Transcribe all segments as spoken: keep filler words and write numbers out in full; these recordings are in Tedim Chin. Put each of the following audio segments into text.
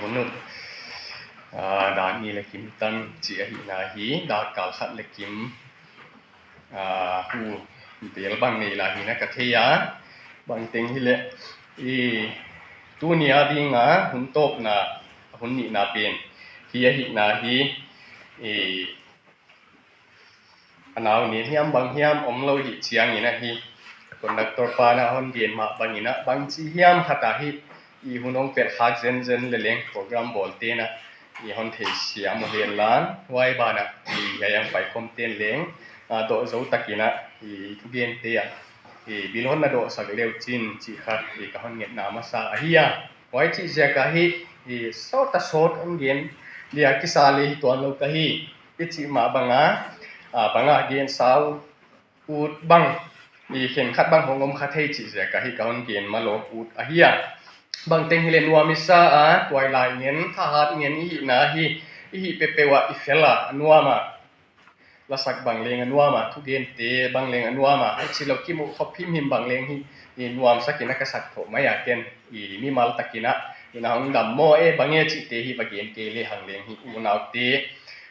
Hun uh, ah, dan ni le kim tan ci ahihna hi, dakkal khat le kim, ah, hu bel bang nei lai hi na ka thei a, bang teng hi le i tuni a dinga hun tawpna, hun nihna pen hi ahihna hi, i a nau nen hiam bang hiam om lo hi ciangin ahi. Conductor pa na hon gen mah bangin ah bang ci hiam khat ahi, i hun hong pet khak zenzen le leng program bawlte na i hon thei siam uh hen lan, huai banah i hiai ang pai khom ten leng, a, dawh zo takin ah i thugente ah i bil hon na dawhsak leu cin cih kha i ka hon ngetna masa ahi a. Huai cih ziak ahi, i sawt a sawt hon gen dia kisa le hi tuan lo ka hi. I cih mah banga, a, banga gen sau ut bang, i khen khat bang hong om kha thei cih ziak ahi ka hon gen malawk ut ahi a. Bang teng hi le nuam i sa a, tuailai ngen, thahat ngen i hihna hi, i hih peuhpeuh ah i fel a, a nuam a. Lasak bang leng a nuam a, thugente bang leng a nuam a, a ci lo kimuh khop himhim bang leng hi, i nuamsakin a ka sak thawh mai a ken, i mimal takin ah, i na hong dam maw e bang e cihte hi va gen kei le hang leng hi, unaute,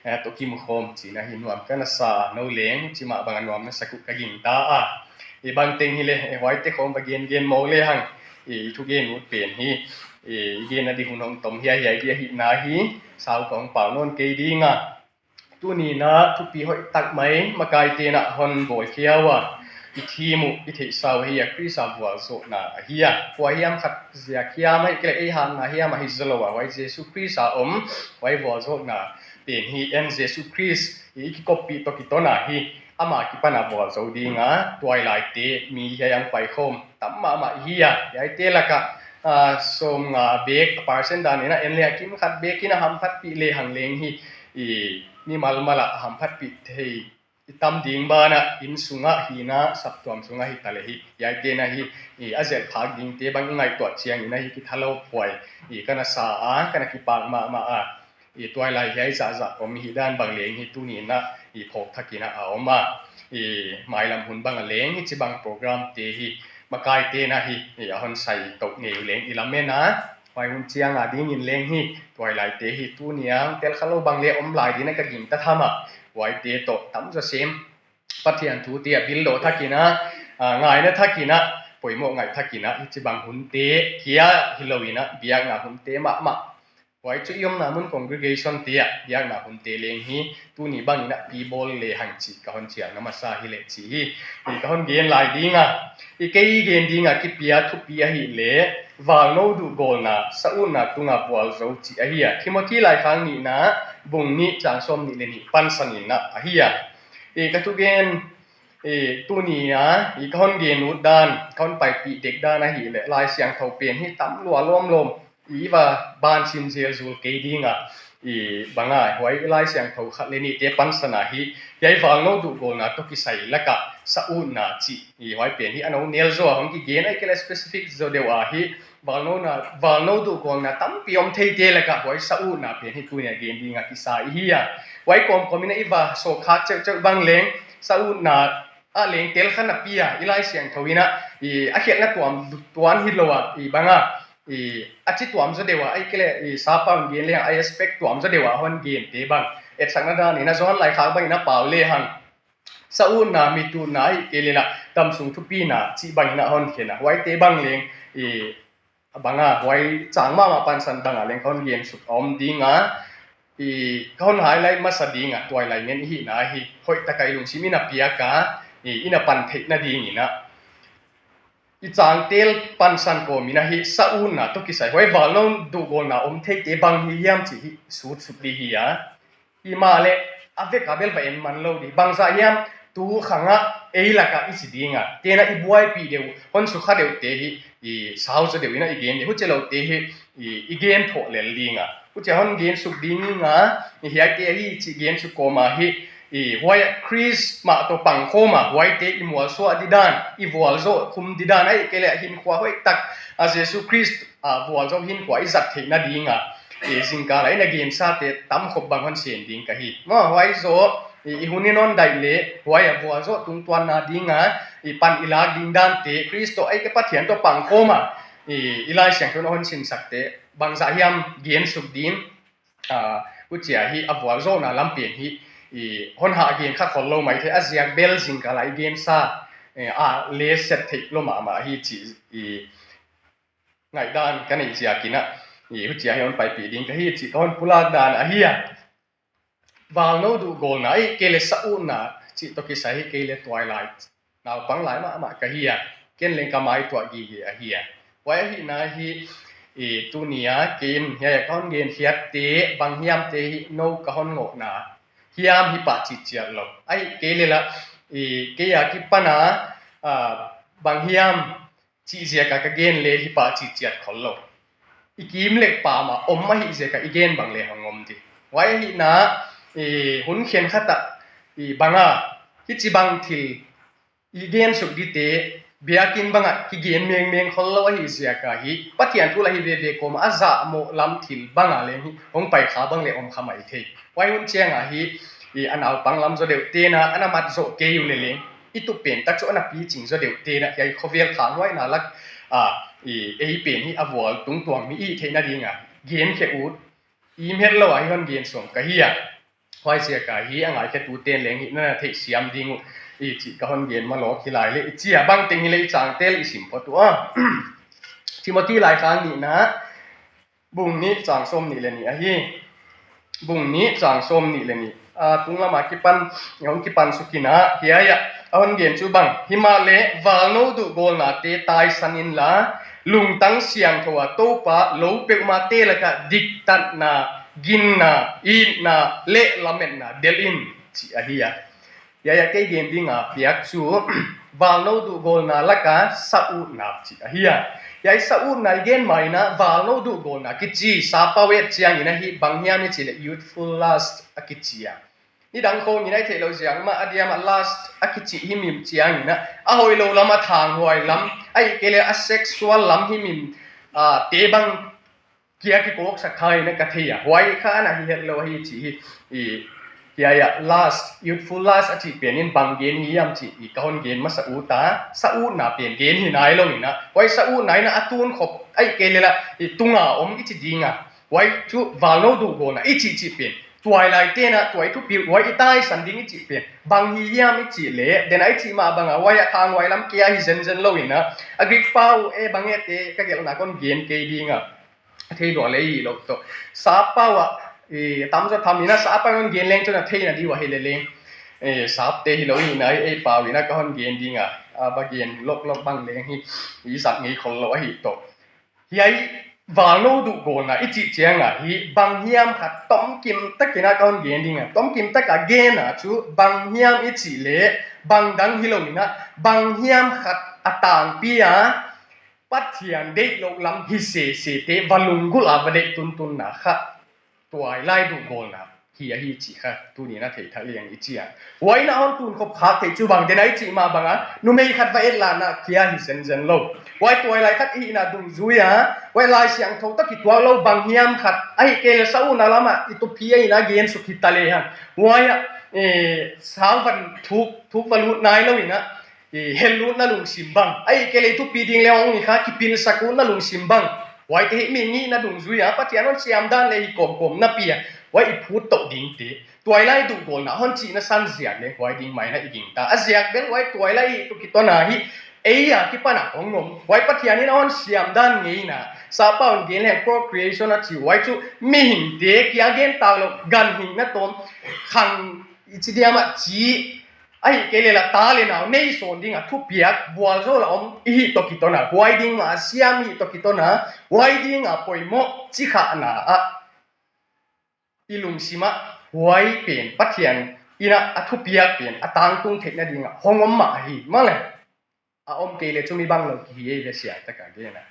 eh, tawh kimukhawm cihna hi nuam ka na sa a, no leng ci mah bang a nuam na sak uh ka gingta a. I bang teng hi le, eh, huaite khawng va gengen maw le hang, i thugen ut pen hi, i gen a di hun hong tom hiaihiai di ahihna hi, sau ka hong pau nawn kei ding a. Tuni na thupi hoih tak mai makaite na hon bawlkhia uh a, i thim uh i theihsa uh hi a Khrist a vualzawhna ahi a. Kua hiam khat ziak hiam ahih kei leh ei hatna hiam ahi zaw lo a, huai Jesu Khrist a om, huai vualzawhna pen hi en Jesu Khrist i kikoppih tawh kiton a hi, ama kipan a vualzo ding a, tuailaite mi hiai ang paikhawm tam mahmah hi a, hiaite lakah, ah, sawmnga bek a percent dan in a en le a kim khat bek in a hamphatpih le hang leng hi, i mimal mal ah hamphatpih thei i tam ding banah inn sungah hina saptuam sungah hi ta le hi, hiaite na hi, i a zelh phak dingte bang i ngaihtuah ciangin a hi kithalo phuai i ka na sa a, ka na kipak mahmah a. I tuailai hiai zahzah om i hih dan bang leng hi tuni in a i phawk thakin a a om a. I mailam hun bang a leng hi ci bang programte hi makaite na hi, i a hon sai toh ngei leng i lamen a. Huai hun ciang a dingin leng hi, tuailaite hi tuni a tel kha lo bang le om lai ding a ka gingta tham a. Huaite tawh tam zaw sem Pathian thute a bil dawh thakin a, a, ngaina thakin a, poimawh ngaih thakin a, i ci bang hunte kia hi lo in a, biakna hunte mahmah. Huai cu i omna mun congregation te ah biakna hunte leng hi, tuni bangin a pi bawl le hang cih ka hon cial na masa hi leh cih hi. I ka hon gen lai ding a, i kei gen ding a kipia thupi ahih leh, valno duhgawlna, sa utna tunga vualzo cih ahi a. Timothy laikhak nihna, bung nih, cang sawm nih le nih pansan in a ahi a. I ka thugen, i tuni a, i ka hon gen ut dan, ka hon paipih dek dan ahih leh, Lai Siangtho pen hi tam lua lawmlawm, i va bansin zelzul kei ding a, i banga, huai Lai Siangtho khat le nihte pansan a hi, hiai valno duhgawlna tawh kisai lakah sa utna cih, i huai pen hi a no nel zaw a hong kigen, ahih kei leh specific zaw deuh a hi, valno na, valno duhgawlna tampi om theite lakah huai sa utna pen hi tuni a gen ding a kisa i hi a. Huai kawmkawm in a i va sawkkhak ceuhceuh bang leng, sa utna ah leng tel kha napi a, i Lai Siangtho in a, i a khialhna tuam tuan hi lo a, i banga, i a ci tuam zaw deuh a, ahih kei leh, i sapa hon gen leng a expect tuam zaw deuh a hon gente bang, etsakna dan in a Johan laikhak bang in a pau le hang, sa utna, mit utna, ahih kei leh lah damsung thupina cih bang in a hon khen a, huaite bang leng, i a banga, huai cang mahmah pansan banga leng ka hon gen suk a om ding a, i ka hon highlight masa ding a, tuailai ngen i hihna hi, hoih taka i lungsim in a piak a, i, in a pan theihna ding in a, i cang tel pansan kawm in a hi, sa utna tawh kisai, huai valno duhgawlna om theite bang hi hiam cih hi sut suk ding hi a. Himahleh a vek a bel va en man lo ding. Bangzah hiam, tu khang a ei lakah i ci ding a, tena i buaipih deuh, hon sukha deuhte hi, i sau zaw deuh in a i gen deuh, huci lote hi, i, i gen phawh lel ding a. Huci a hon gen suk ding in a, i hiaite ahi cih gen suk kawm a hi, i huai a Khrist mah tawh pangkhawm a, huaite i mualsuah ding dan, i vualzawh khum ding dan, ahih kei leh a hinkhua hoih tak a Jesu Khrist a vualzawh hinkhua i zat theihna ding a, i zingkal a i na gensate tam khop bang hon sem ding ka hi. Maw, huai zaw, i, i hun in hon daih leh, huai a vualzawh tungtuanna ding a, i pan i lak ding dante, Khrist tawh ahih kei leh Pathian tawh pangkhawm a, i, i Lai Siangtho in a hon simsakte bangzah hiam gen suk ding, a, hucia hi a vualzawhna lam pen hi, i, hon hah gen kha khol lo mai thei, a ziak bel zingkal a i gensa, e, a le set theih lo mahmah hi cih, i, ngaihdan ka neih ziakin ah, i, hucia hi hon paipih ding ka hi cih ka hon pulak dan ahi a. Valno duhgawlna, ahih kei le sa utna cih tawh kisai hi kei le tuailai naupang lai mahmah ka hi a, ken leng ka maituah gige ahi a. Huai ahihna hi, i, tuni a kei in hiai a ka hon genkhiatte bang hiamte hi no ka hon ngawhna hiam hi pah citciat lo. Ahih kei le lah, i, kei a kipan a, a, bang hiam cih ziaka ka gen le hi pah citciat khol lo. I kim lek pam a om ahih ziaka i gen bang le hong om ding. Huai ahihna, i, hun khenkhat ah, i, bang a, hici bang thil i gen suk dingte biakinn bang ah kigen mengmeng khol lo ahih ziaka hi Pathian thu lah hi veve kawm a, a zahmawh lam thil bang a leng hi hong pai kha bang le om kha mai thei. Huai hun ciang a hi, i, a naupang lam zaw deuh ten ah a na mat zawh kei uh le leng, i tup pen tak cu a na picing zaw deuh ten ah hiai khovel khanghuaina lak, a, i, ei pen hi a vual tungtuang mi i theihna ding a genkhe ut, i hmet lo a hi hon gen suam ka hi a. Huai ziaka hi a ngaikhetu ten leng hi na na theih siam ding uh, i, cih ka hon gen malawk hi lai le i ci a, bangteng hi le i cangtel i sim phot uh a. Timothy laikhak nihna, bung nih cang sawm nih le nih ahi. Bung nih cang sawm nih le nih. A, tunglam a kipan, hong kipan suk in ah, hiai ah a hon gen cu bang, himahleh valno duhgawlnate taisan inla, lungtang siangtho a Topa lo peuhmahte lakah diktatna, ginna, itna le lametna delh in, cih ahi a. Hiai ah kei gen ding a piak cu valno duhgawlna laka sa utna cih ahi a. Hiai sa utna i gen ma in ah valno duhgawlna kici, sapau et ciangin ah hi bang hiam i cih leh youthful lust a kici a. Nidang khawng in ah i theih loh ziak mah a diam ah lust a kici hi mim ciangin ah a hoih lo lam, a thanghuai lam, ahih kei leh a sexual lam hi mim, a, te bang kia kikawksak kha in ah ka thei a. Huai kha a na hi het lo ahi cih hi, i, hiai ah lust, youthful lust a cih pen in bang gen hi hiam cih i ka hon gen masa ut a, sa utna pen gen hi nai lo in ah, huai sa utna in ah a tunkhop ahih kei leh lah i tunga om i ci ding a. Huai cu valno duhgawlna i cihcih pen tuailai ten ah tuai thupi uh, huai i taisan ding i cih pen bang hi hiam i cih leh, den a i cih mah bang a huai ah thanghuai lam kia hi zenzen lo in ah, a Greek pau e bang e te ka gelhna kon gen kei ding a, a thei duah le i lo tawh. Sapau ah, i, tamzaw tham in ah sapau hon gen leng cun a theihna ding uh ahi le leng, i, sapte hi lo in ah ei pau in ah ka hon gen ding a, a va gen loklok bang leng hi i zat ngei khol lo ahi tawh. Hiai valno duhgawlna i cih ciang a hi bang hiam khat tomkim takin ah ka hon gen ding a, tomkim tak a gen a cu bang hiam i cih leh bang dang hi lo in ah bang hiam khat a tangpi a Pathian deih loh lam hi sesete va lunggulh a va deih tuntunna kha tuailai duhgawlna hi ahi cih kha tuni in ah thei thak liang i ci a. Huai in ah hon tunkhop khak theih cu bang den a i cih mah bang a numei khat va et lana kia hi zenzen lo. Huai tuailai khat i hihna dungzui a, huai Lai Siangtho tawh kituak lo bang hiam khat ahih kei leh sa utna lam ah i tupi a in ah gen suk hi ta le hang. Huai ah, e, sau van thuk, thuk va lut nai lo in ah, i, hel lutna lungsim bang, ahih kei leh i thupi ding le hong hi kha kipilsak utna lungsim bang, huaite hi mi ngihna dungzui a Pathian hon siam dan le hi kawmkawm napi a, huai i phut toh dingte, tuailai duhgawlna hon cihna san ziak le huai ding mah in ah i gingta. A ziak bel huai tuailai i tu kiton a hi ei a kipan a hong om. Huai Pathian in a hon siam dan ngeina, sapau in gen leng procreation a ci, huai cu mihingte kia gen tak lo, ganhing na tawm, khang i ci diam ah ci, ahih kei leh lah ta le nau nei sawn ding a thupiak vualzawl a om i hih tawh kiton a, huai ding mah a siam i hih tawh kiton a, huai ding a poimawh cikhahna ah i lungsim ah huai pen Pathian in ah a thupiak pen a tangtung theihna ding ah hong om mah ahi mah le. A om kei leh cu mi bang lo kihi ei ve, siang tak a gen a.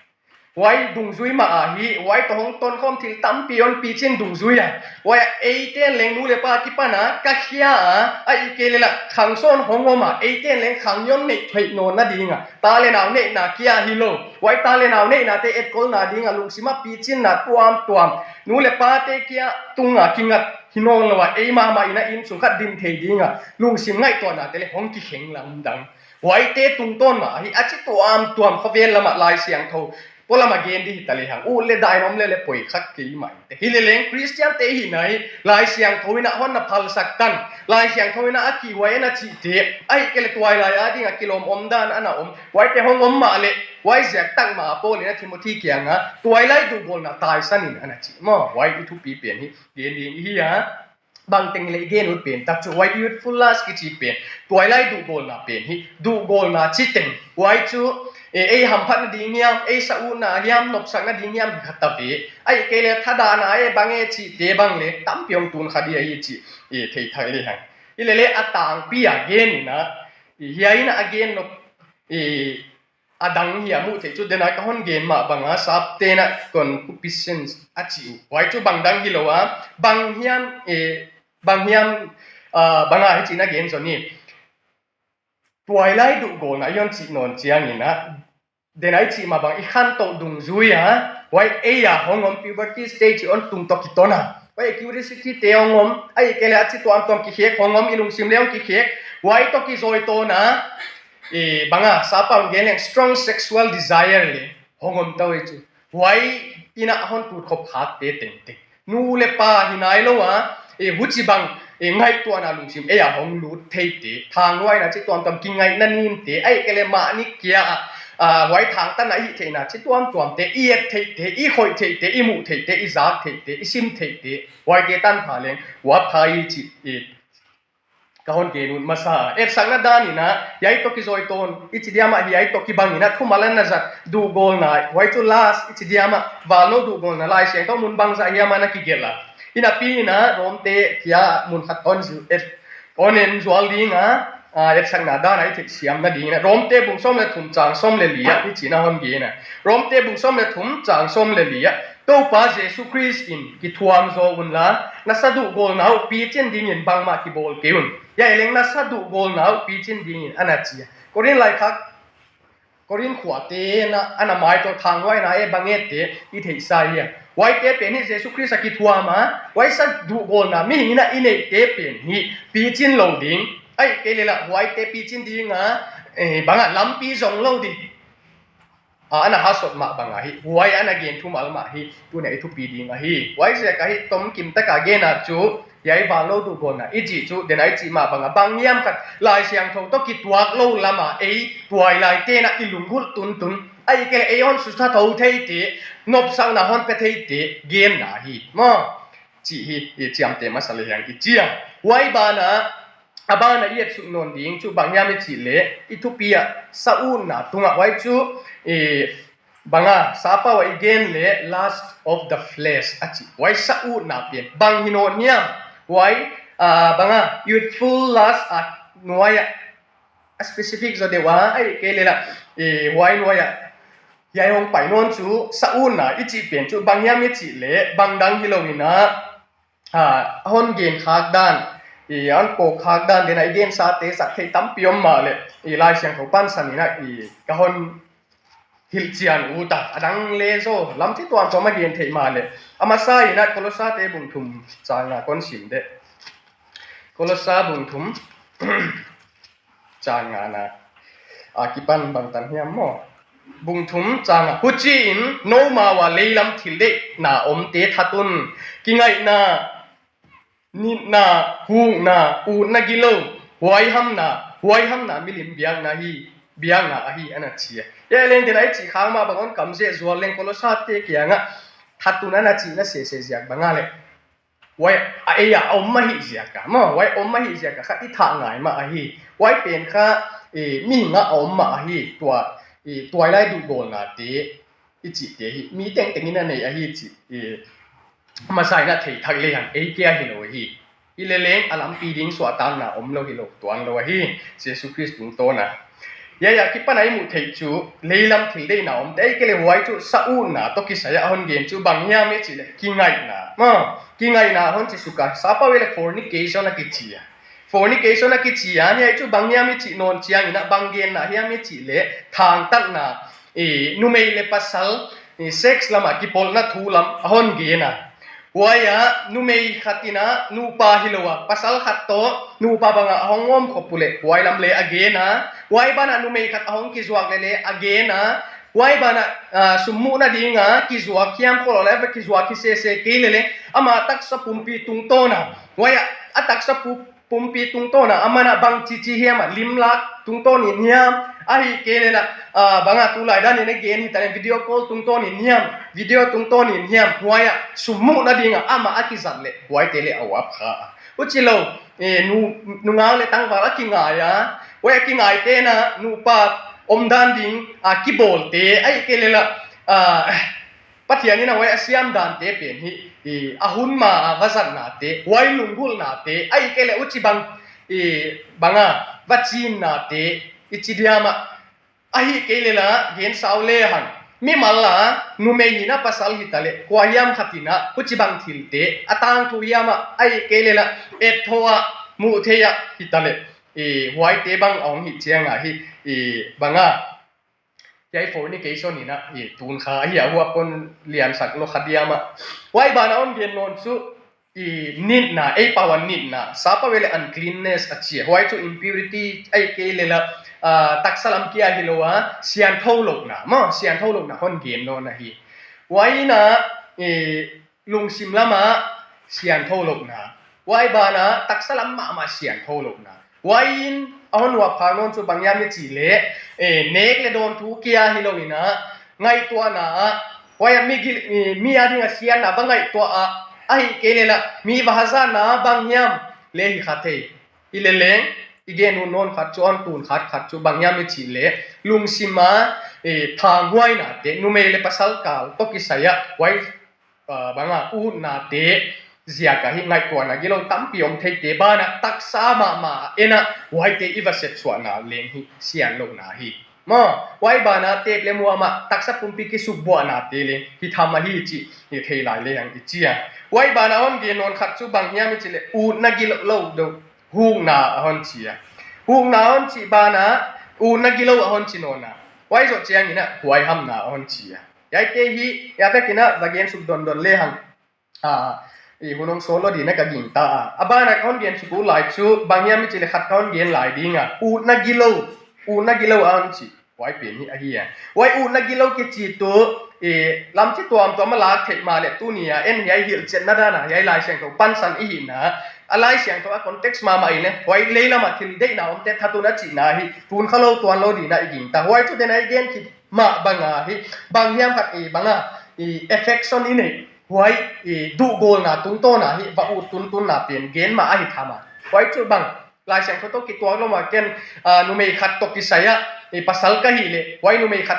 Huai dungzui mah a hi, huai tawh hong tonkhawm thil tampi hon picin dungzui a. Huai ah eite in leng nu le pa kipan a ka khia a, ahih kei leh lah khang sawn hong om a, eite in leng khang i hon neih theih nawn nading a, ta le nau neihna kia hi lo. Huai ta le nau neihnate etkolna ding a lungsim ah picinna tuamtuam, nu le pate kia tung a kingat hi nawn lo a, ei mahmah in ah inn sung khat dim thei ding a lungsim ngaihtuahnate le hong kikheng lamdang. Huaite tungtawn mah a hi a ci tuamtuam khovel lam ah Lai Siangtho pualam a gen ding hi ta lehang, ut le dahin om le le poi khat kei mah in te. Hi le leng Khristian te i hihna hi Lai Siangtho in a hon na phalsak tan, Lai Siangtho in a kihhuai in a cihte, ahih kei le tuailai a ding a kilawm omdan a na om, huaite hong om mah le, huai ziak tak mah a Paul in a Timothy kiangah tuailai duhgawlna taisan in a na ci maw. Huai i thupi pen hi, gen ding i hi a. Bangteng le i gen ut pen tak cu, huai youthful lust kici pen, tuailai duhgawlna pen hi. Duhgawlna ci teng, huai cu, e, ei hamphat nading hiam, ei sa utna hiam, nopsak nading hiam hi kha ta ve. Ahih kei le thadahna e bang e cihte bang le tampi hong tun kha ding ahi cih, e, thei thak lehang. Hi le le a tangpi a gen in a, e, hiai in a gen nop, e, a dang hi a muh theih cu, den a ka hon gen mah bang a, Sapte in a concupiscence a ci uh. Huai cu bang dang hi lo a, bang hiam, e, bang hiam, a, bang a hi ci in a gen zaw ni. Tuailai duhgawlna i hon cih nawn ciangin a, den a i cih mah bang i khantoh dungzui a, huai ei a hong om puberty stage i hon tung tawh kiton a, huai curiosity te hong om, ahih kei le a ci tuamtuam kikhek hong om, i lungsim le hong kikhek, huai tawh kizawi tawn a, e, bang a, Sapa hong gen leng strong sexual desire le hong om to hi cu. Huai in a hon tutkhop khakte tengteng, nu le pa hi nai lo a, e, huci bang, e, ngaihtuahna lungsim ei a hong lut theite, thangluaina ci tuamtuam, kingaihna ninte, ahih kei le mahni kia a, a, huai thangtatna i hih theihna ci tuamtuamte, i et theihte, i khoih theihte, i muh theihte, i zak theihte, i sim theihte, huaite tanpha leng huapha i cih, e, ka hon gen ut masa. Etsakna dan in a, hiai tawh kizawi tawn i ci diam a, hiai tawh kibang in a thumal a na zat duhgawlna, huai cu lust i ci diam a, valno duhgawlna Lai Siangtho mun bangzah hiam a na kigelh a, i napi in a Romte kia mun khat hon zu-, et, hon en zual ding a, a, etsakna dan a i theihsiam nading in a, Romte bung sawm le thum cang sawm le li ah hi ci in a hon gen a. Romte bung sawm le thum cang sawm le li ah, Topa Jesu Khrist in kithuam zaw unla, na sa duhgawlna uh picin dingin bangmah kibawl kei un. Hiai leng na sa duhgawlna uh picin dingin a na ci a. Korin laikhak, Korin khuate na, a na maitaw thangluaina e bang e te i theihsa hi a. Huaite pen hi Jesu Khrist a kithuam a, huai sa duhgawlna mihing in a i neihte pen hi picin lo ding. Ahih kei le lah huaite picin ding a, e, bang a lampi zong lo ding. A, a na hasot mah bang ahi, huai a na gen thumal mah hi, tuni a i thupi ding ahi. Huai ziak ahi, tomkim taka gen a cu, hiai valno duhgawlna i cih cu, den a i cih mah bang a, bang hiam khat Lai Siangtho tawh kituak lo lam a, ei tuailaite in a i lunggulh tuntun, ahih kei le ei hon sutha tho theite, nopsakna hon pia theite genna hi maw? Cih hi, i ciamteh masa lehang i ci a. Huai ban a, a ban a i et suk nawn ding cu bang hiam i cih leh, i thupi ah sa utna tungah huai cu, e, bang a, Sapa ah i gen leh lust of the flesh a cih. Huai sa utna pen bang hi nawn hiam? Huai, a, bang a, youthful lust a nuai ah, a specific zaw deuh a, ahih kei le lah, e, huai nuai ah hiai hong pai nawn cu sa utna i cih pen cu bang hiam i cih leh, bang dang hi lo in a, a, a hon gen khak dan, i, a hon pawk khak dan, den a i gensate zat theih tampi om mah leh, i, Lai Siangtho pansan in a, i, ka hon hilh cian ut a, a dang le zaw lamci tuamtuam a gen theih mah leh, a masa in a Kolosate bung thum cang nga kon sim deh. Kolosa bung thum cang nga na, a kipan bangtan hiam maw? Bung thum cang nga. Huci in nomau ah leilam thil deihna omte that un. Kingaihna, nitna, hukna, utna gilo, huaihamna, huaihamna milim biakna hi, biakna ahi a na ci a. Hiai leng den a i cih khak mah bang hon kamzeh zual leng Kolosate kiangah that un a na cihna sese ziak bang a leh, huai a ei a om ahih ziak a maw, huai om ahih ziak a kha i thah ngai mah ahi. Huai pen kha, e, mihing a om mah ahi, tua, e, tuailai duhgawlnate i cihte hi, mi tengteng in a nei ahi cih, e, masa in a thei thak lehang ei kia hi lo hi. Hi le leng a lampi ding suahtakna om lo hi lo, tuan lo ahi, Jesu Khrist tungtawn a. Hiai a kipan a i muh theih cu, leilam thil deihna omte, ahih kei le huai cu sa utna tawh kisai a hon gen cu bang hiam i cih leh kingaihna maw? Kingaihna hon ci suk a, Sapa ah leh fornication a kici a. Fornication a kici a, hiai cu bang hiam i cih nawn ciangin a bang genna hiam i cih leh thangtatna, i, numei le pasal, i, sex lam ah kipolhna thu lam a hon gen a. Huai ah numei khat in a nupa hi lo a, pasal khat tawh nupa bang a a hong om khop uh leh huai lam le a gen a. Huai ban ah numei khat a hong kizuak leh le a gen a. Huai banah, ah, summuh nadinga kizuak hiam khol le va kizuak hi sese kei lele, ama taksa pumpi tungtawna, huai a, a taksa pu-, pumpi tungtawna amana bang cici hiam a limlak tungtawnin hiam, ahi kei lela, ah, banga tulai danin a gen hi talen video call tungtawnin hiam, video tungtawnin hiam, huai a summuh nadinga ama a kizat le huaite le a uap kha a. Uci lo, eh, nu, nungau le tangval a kingai a, huai a kingaite na nupa omdan ding a kibawlte, ahi kei lela, ah, Pathian in a huai a siam dante pen hi, i, a hun ma a va zatnate, huai lunggulhnate, ahi kei le uci bang, i, banga va cinnate, i ci diam a, ahi kei lela gen sau le hang. Mimal a numei hi na pasal hi tale, kua hiam khat in a, uci bang thilte, a tangthu hiam a, ahi kei lela, et tho a, muh thei a, hi tale, i, huaite bang a hong hi cianga hi, i, banga. Kiai fornication in a, i, tun kha ahi a, huap kon liansak lo kha diam a. Huai bana hon gen nawn cu, i, nitna, ei pau a nitna, sapa vele uncleanness a cia. Huai cu impurity, ahi kei lela, ah, taksa lam kia hi lo a, siantho lohna, maw, siantho lohna hon gen nawn ahi. Huai in a, i, lungsim lamah siantho lohna. Huai banah taksa lam mahmah siantho lohna. Huai in a hon huap phak nawn cu bang hiam i cih leh, eh, nek le dawn thu kia hi lo in a, ngaihtuahna ah, huai ah mi gil-, eh, mi a ding a siatna va ngaihtuah ah, ahi kei lela, mi va hazatna bang hiam le hi kha thei. I leleng, i gen uh nawn khat cu, a hon tun khat khat cu bang hiam i cih leh, lungsim a, eh, thanghuainate, numei le pasal kal tawh kisai ah, huai ah, banga utnate ziak ah hi ngaihtuahna gilo tampi om theite banah taksa mahmah en ah huaite i va sepsuahna leng hi sian lohna hi. Maw, huai banah tep le muam ah taksa pumpi kisukbuahnate leng hi tham ahi cih hi thei lai le hang i cia. Huai banah hon gen nawn khat cu bang hiam i cih leh utna gilo lo deuh hukna a hon ci a. Hukna a hon cih banah utna gilo a hon ci nawn a. Huai zawh ciangin ah huaihamna a hon ci a. Hiaite hi, hia vekin ah va gen suk dondon le hang. Ah, i hun hong sawl lo ding na ka ging ta a. A banah ka hon gen suk uh lai cu, bang hiam i cih leh khat ka hon gen lai ding a. Utna gilo, utna gilo a hon cih. Huai pen hi ahi a. Huai utna gilo kici tu, i, lamci tuamtuam a lak theih mah leh tuni a, en hiai hilhciatna dan a, hiai Lai Siangtho pansan i hihna. A Lai Siangtho a context mahmah i leh, huai leilam a thil deihna omte thatun a cihna hi, tun kha lo tuan lo ding na i ging ta. Huai cu den a i gen khit mah banga hi, bang hiam khat i banga, i affection i neih, huai i duhgawlna tungtawna hi, va ut tuntunna pen gen mah ahi tham a. Huai cu bang, Lai Siangtho tawh kituak lo mah ken, ah, numei khat tawh kisai ah, i pasal ka hih leh, huai numei khat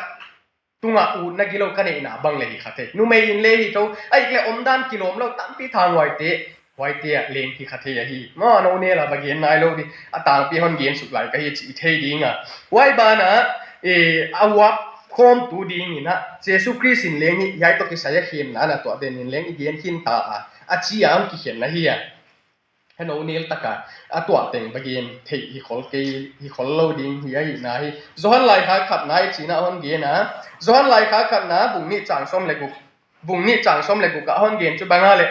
tungah utna gilo ka neihna bang le hi kha thei. Numei in le hi tho, a ik le omdan kilawm lo tampi thanghuaite, huaite ah leng hi kha thei ahi. Maw, a no nel a va gen nai lo ding, a tangpi hon gen suk lai ka hi cih i thei ding a. Huai banah, eh, a uap khawmtu dingin ah, Jesu Khrist in leng hi, hiai tawh kisai a khemna na tuah den in leng i gen khin ta a, a ci a hong kikhen na hi a. Heno nel taka a tuah teng va gen theih hi khol kei, hi khol lo ding hi ahihna hi. Johan laikhak khatna i cina hon gen a. Johan laikhak khatna bung nih cang sawm le guk. Bung nih cang sawm le guk ah hon gen cu banga le.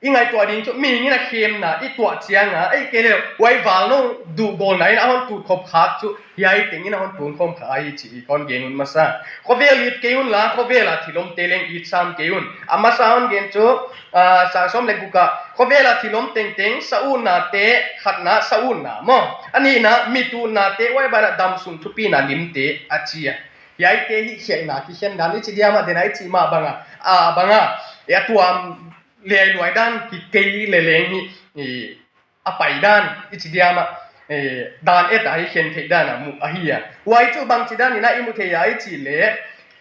I ngaihtuah ding cu mihing in a khemna i tuah cianga, ei kei le, huai val no duhgawlna in a hon tut khop khak cu, hiai teng in a hon tun khawm kha ahi ci i kon gen un masa. Khuavel it kei un la, khuavel a thil omte leng it sam kei un. A masa hon gen cu, ah, cang sawm le guk ah, khuavel a thil om tengteng, sa utnate, khatna, sa utna, maw. A nihna, mit utnate, huai banah damsung thupina limte, a ci a. Hiaite hi khialhna kikhen dan i ci diam a, den a i ci mah banga, a banga, a tuam liailuai dan hi kei le leng hi, i, a pai dan i ci diam a, eh, dan et a hi khen theih dan a muh ahi a. Huai cu bangci dan in a i mu thei a i ci le,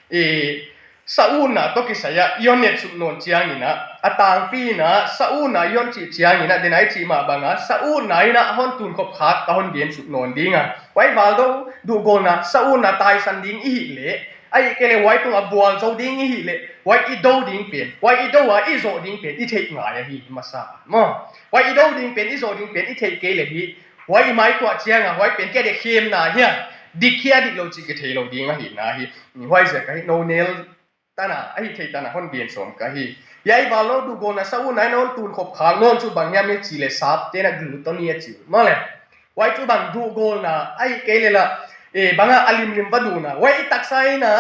eh, sa utna tawh kisai a i hon netsuk nawn ciangin a, a tangpi in a sa utna i hon cih ciangin a, den a i cih mah banga sa utna in a hon tunkhop khak ka hon gensuk nawn ding a. Huai val do duhgawlna sa utna taisan ding i hih le, ahi kei le huai tungah bual zo ding i hih le, huai i do ding pen, huai i do a i zawh ding pen i theih ngai ahi masa maw. Huai i do ding pen, i zawh ding pen i theih kei le hi, huai i mai tuah cianga huai pen kia de khemna hia, dik hia dik lo cih kithei lo ding ahihna hi. Huai ziak ahi no nel tana, ahi thei tana hon gen sawm ka hi. Hiai val lo duhgawlna sa utna in a hon tunkhop khak nawn cu bang hiam i ci le sap tena gluttony a ci uh maw le. Huai cu bang duhgawlna, ahi kei le la, eh, banga a limlim va duhna. Huai i taksa in a,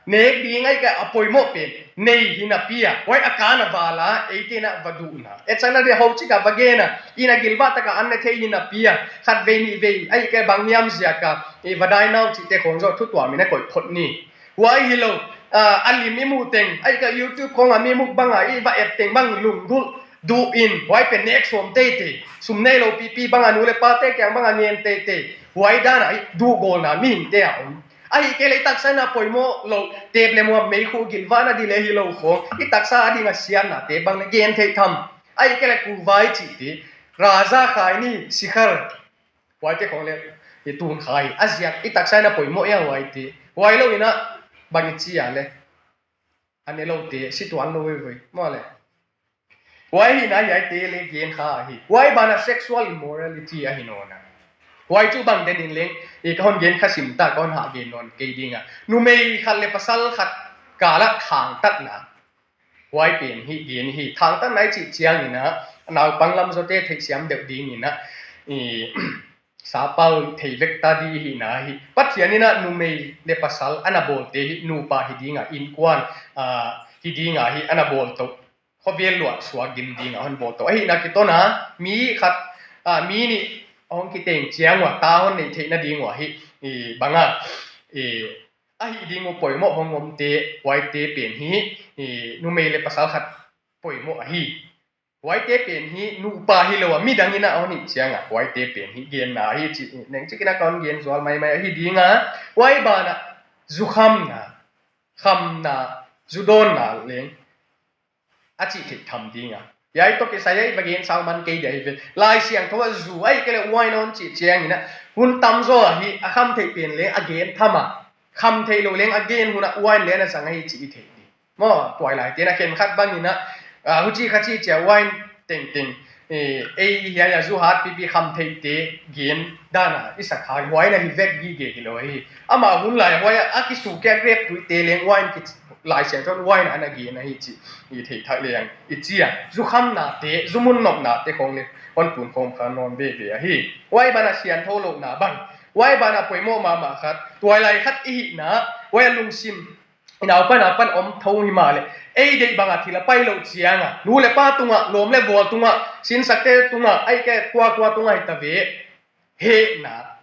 Nek ding ahih kei a poimawh pen nei hi napi a, huai a kan a val a, eite na va duhna. Etsakna dia ho cik a va gen a, inn a gilvah tak a an ne thei hi napi a, khat vei nih vei, ahih kei bang hiam ziak a, i va dine out cihte khong zaw thu tuam in a koih phot ni. Huai hi lo, a, a lim i muh teng, ahih kei YouTube khong a mi mukbang a, i va et teng bang lunggulh duh in, huai pen nek sawm teitei, sum nei lo pipi bang a nu le pate kiang bang a ngen teitei, huai dan a i duhgawlna mihingte a om. Ahih kei leh i taksa in a poimawh lo, tep le muam meikhu gilvahna di le hi lo khong, i taksa a ding a siatnate bang le gen theih tham. Ahih kei leh kuvai cihte, raza khaini sikhar, huaite khong le i tun kha hi. A ziak i taksa in a poimawh ia huaite. Huai lo in a bang i ci a le, a ne lote si tuan lo veve maw le. Huai hi na, hiaite le gen kha ahi. Huai ban a sexual immorality ahi nawn a. Huai cu bang den in leng, i ka hon gen kha sim ta, ka hon hah gen nawn kei ding a. Numei khat le pasal khat kal a thangtatna. Huai pen hi gen hi. Thangtatna i cih ciang in a, naupang lam zawte theihsiam deuh ding in a, i, sapal thei vek ta di hi na hi. Pathian in a numei le pasal a na bawlte hi, nupa hi ding a, innkuan, a, hi ding a hi, a na bawl to. Khuavel luah suak gin ding a hon bawl to. Ahih na kiton a, mi khat, a, mi nih a hong kiteng ciang ua, ta hon neih theihna ding ua hi, i, bang a, i, ahih ding uh poimawh hong omte, huaite pen hi, i, numei le pasal khat poimawh ahi. Huaite pen hi, nupa hi lo a, midang in a hon hih ciang a, huaite pen hi, genna ahi ci, neng cik in a ka hon gen zual maimai ahi ding a, huai ban a, zukhamna, khamna, zudawnna leng, a cih theih tham ding a. Hiai tawh kisai a i va gen sau man kei dia hi ve. Lai Siangtho a zu ahih kei leh wine a hon cih ciang in a, hun tam zaw a hi, a kham theih pen leng a gen tham a, kham theih lo leng a gen hun a wine leng a zang ahi cih i theih ding. Maw, tuailaite na khen khat bang in a, a, huci kha ci cia wine tengteng, e, ei hiai a zu hat pipi kham theihte gen dan a i sak kha, huai na hi vek gige hi lo hi. Amah hun lai huai a, a kisuk kia grep tuite leng wine ki, Lai Siangtho in wine a na gen ahi ci i theih thak leng i ci a. Zukhamnate, zumun nopnate khong le hon tun khawm kha nawn veve ahi. Huai ban a siantho lohna bang, huai ban a poimawh mahmah khat, tuailai khat i hihna, huai a lungsim i naupan a pan om tho hi mah leh, ei deih bang a thil a pai loh ciang a, nu le pa tung a, lawm le vual tung a, sinsakte tung a, ahih kei kuakua tung a hi ta ve. Hehna,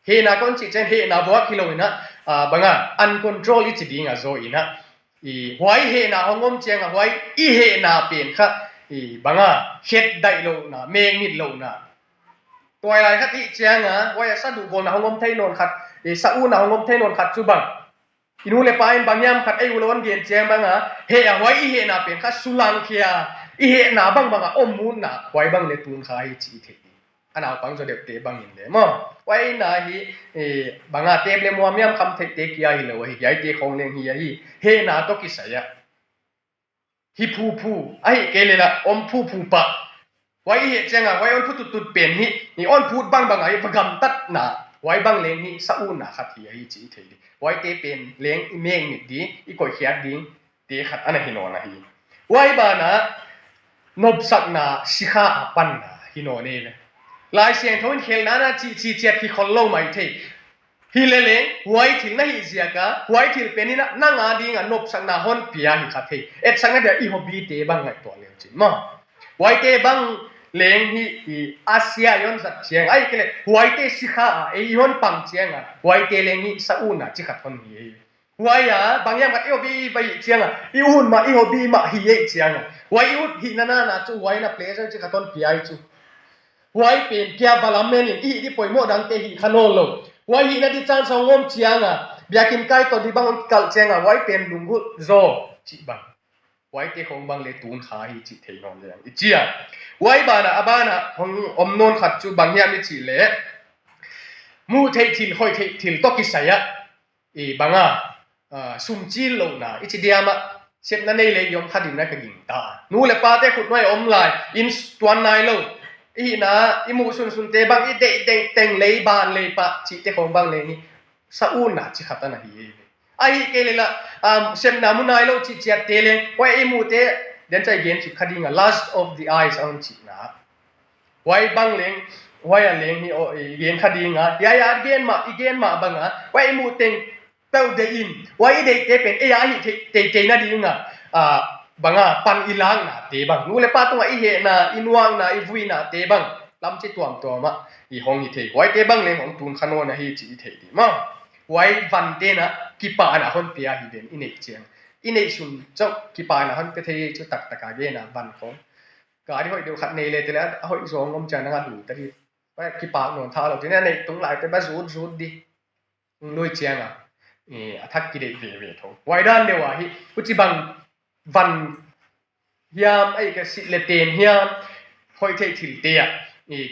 hehna ka hon cih ciang hehna vuak hi lo in a, a, bang a, uncontrol i ci ding a zaw in a, i, huai hehna hong om ciang a, huai i hehna pen kha, i, bang a, khet daih lohna, mekmit lohna. Tuailai khat hih ciang a, huai a sa duhgawlna hong om thei nawn khat, i, sa utna hong om thei nawn khat cu bang, i nu le pa in bang hiam khat ei uh lo an gen ciang bang a, heh a, huai i hehna pen kha sulangkhia, i hehna bangbang a om mutna, huai bang le tun kha hi ci i theih ding. A naupang zaw deuhte bang in le maw, huai na hi, e, bang a, tep le muam hiam kham theihte kia hi lo ahi, hiaite khong leng hi ahi, hehna tawh kisai a. Hi phuphu, ahih kei leh lah, om phuphu pah. Huai i heh ciang a, huai on phut tuttut pen hi, i on phut bangbang a, i va gamtatna, huai bang leng hi, sa utna khat hi ahi ci i thei ding. Huaite pen leng i mekmit ding, i koihkhiat ding, te khat a na hi nawn ahi. Huai ban a, nopsakna, sikha a panna, hi nawn ei ve. Lai Siangtho in khelhna na ci, ci ciat hi khol lo mai thei. Hi leleng, huai thil na hih ziak a, huai thil pen in a nang a ding a nopsakna hon pia hi kha thei. Etsakna dia i hobby te bang ngaihtuah leu cin maw. Huaite bang leng hi i a sia i hon zat ciang, ahih kei leh huaite sikha a ei i hon pang ciang a, huaite leng hi sa utna ci khat hon hi ei. Huai a, bang hiam khat i hobby i va hih ciang a, i ut mah i hobby mah hi ei ciang a. Huai i ut hihna na na cu huai na pleasure ci khat hon pia hi cu. Huai pen kia va lamen in i hih di poimawh dangte hih kha nawn lo. Huai hihna di chance hong om ciang a, biakinn kai tawh di bang hong kikalh ciang a, huai pen lunggulh zaw cih bang. Huaite khong bang le tun kha hi cih thei nawn leng i ci a. Huai ban a, a ban a hong om nawn khat cu bang hiam i cih leh, muh theih thil, khoih theih thil tawh kisai a, i bang a, a, sumcil lohna, i ci diam ah, sepna nei lei i om kha ding na ka gingta. Nu le pate khut nuai a om lai, inn tuan nai lo, i hihna, i muh sunsunte bang, i deih deih teng lei ban lei pah, cihte khong bang leng hi, sa utna ci khat a na hi. Ahih kei leh lah, um, sepna mu nai lo cih ciatte leng, huai i muhte, den cai gen cik kha ding a, lust of the eyes a hong cihna. Huai bang leng, huai a leng hi, aw, i gen kha ding a, hiai a gen mah, i gen mah bang a, huai i muh teng, tau deih in, huai i deihte pen ei a hi teitei nadinga, banga pan i laknate bang, nu le pa tungah i hehna, i nuakna, i vuinate bang, lamci tuamtuamah i hong hi thei. Huaite bang leng hong tun kha nawn ahi ci i theih dih maw. Huai vante na kipahna hon pia hi den i neih ciang. I neih sun cauh kipahna hon pia thei cu taktaka gena van khong. Gari hoih deuh khat nei le tele a hoih zawng om ciang nang a dui ta hi. Kipak nawn tha lo, tina neih tung laite ba zut zut di. Hong lui cianga a thak kideih veve tho. Huai dan deuh ahi, huci bang van hiam, ahi ka sit le ten hiam, hoih theih thilte ah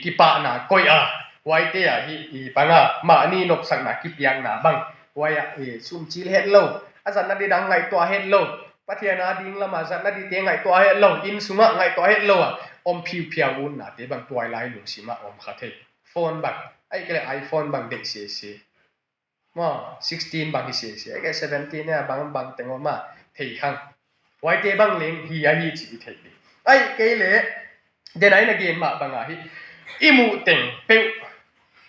kipahna koih a, huaite ahi banga mahni nopsakna kipiakna bang, huai ah sumcil het lo, a zatna di dang ngaihtuah het lo, Pathian a ding lama zatna dite ngaihtuah het lo, inn sungah ngaihtuah het lo a om phiuphiau utnate bang tuailai lungsimah om kha thei. Phone bang, ahi kele iPhone bang deih sese. Maw, sixteen bang hi sese, ahi kele seventeen a bang bang teng om a thei khang. Huaite bang leng hi ahi ci i theih dih. Ahi kele, denai na gen mah banga hi i muh teng peuh.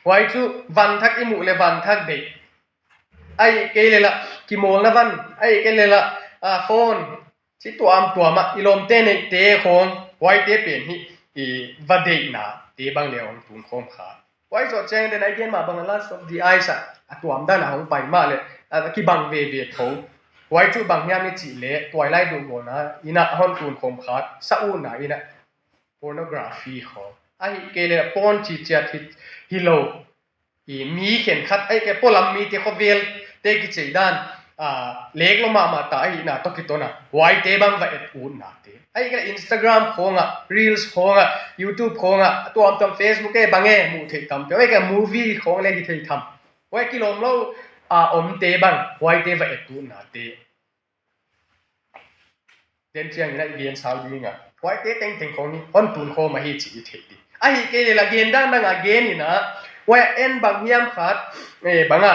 Huai cu van thak i muh le van thak deih. Ahi kei lela kimawlna van, ahi kei lela phone, ci tuamtuamah i lawmte neihte khawng, huaite pen hi i va deihna te bang le hong tun khawm kha. Huai zawh ciangin den a i gen mah bangin Lust of the Eyes ah a tuam dan a hong pai mah le a kibang veve tho. Huai cu bang hiam i cih le tuailai duhgawlna inn ah hon tun khawm kha, sa utna inn ah pornography khawng, ahi kei le porn ciciat hi lo. I mi khenkhat ahi kei pualam mite khuavel te kicei dan, lek lo mahmah ta ahihna tawh kiton a huaite bang va et utna te, ahi kei le Instagram khawngah, Reels khawngah, YouTube khawngah, a tuamtuam Facebook e bang e muh theih tam te, ahi kei movie khawng le hi thei tham. Huai kilawm lo a omte bang huaite va et utna te. Den ciangin a i gen sau dinga huaite tengteng khawng hi hon tun khawm ahi ci i theih dih. Ahi kei le la gen dan danga gen ina, huai a en bang hiam khat, banga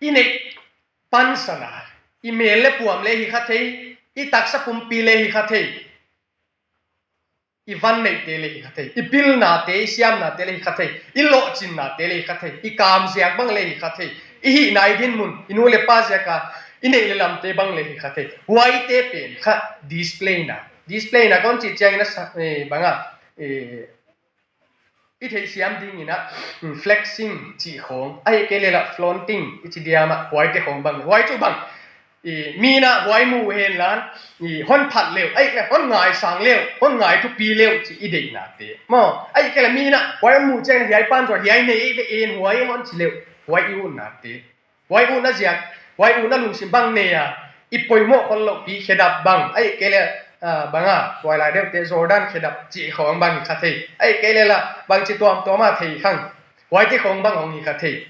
i neih pansana, i mel le puam le hi kha thei, i taksa pumpi le hi kha thei. I van neihte le hi kha thei, i pilnate, i siamnate le hi kha thei, i lawhcinnate le hi kha thei, i kamziak bang le hi kha thei, i hihna, i dinmun, i nu le pa ziaka i neih le lamte bang le hi kha thei. Huaite pen kha displayna, displayna kon cih ciangin a sa, banga i theihsiam dingin a, flexing cih khawng, ahi kei le la flaunting i ci diam a, huaite khawng bang, huai cu bang. I mi na huai mu hen lan, i hon phat leu, ahi kei le hon ngaisang leu, hon ngai thupi leu ci i deihna te. Maw, ahi kei le mi na huai mu ciang hiai pan zaw hiai nei ve en huai hon ci leu, huai i utna te. Huai utna ziak, huai utna lungsim bang nei a, i poimawh khol loh pi khedap bang, ahi kei le banga tuailai deuhte Jordan khedap cih khawng bang kha thei. Ahi kei le la bang ci tuamtuam a thei khang, huaite khawng bang hong hi kha thei.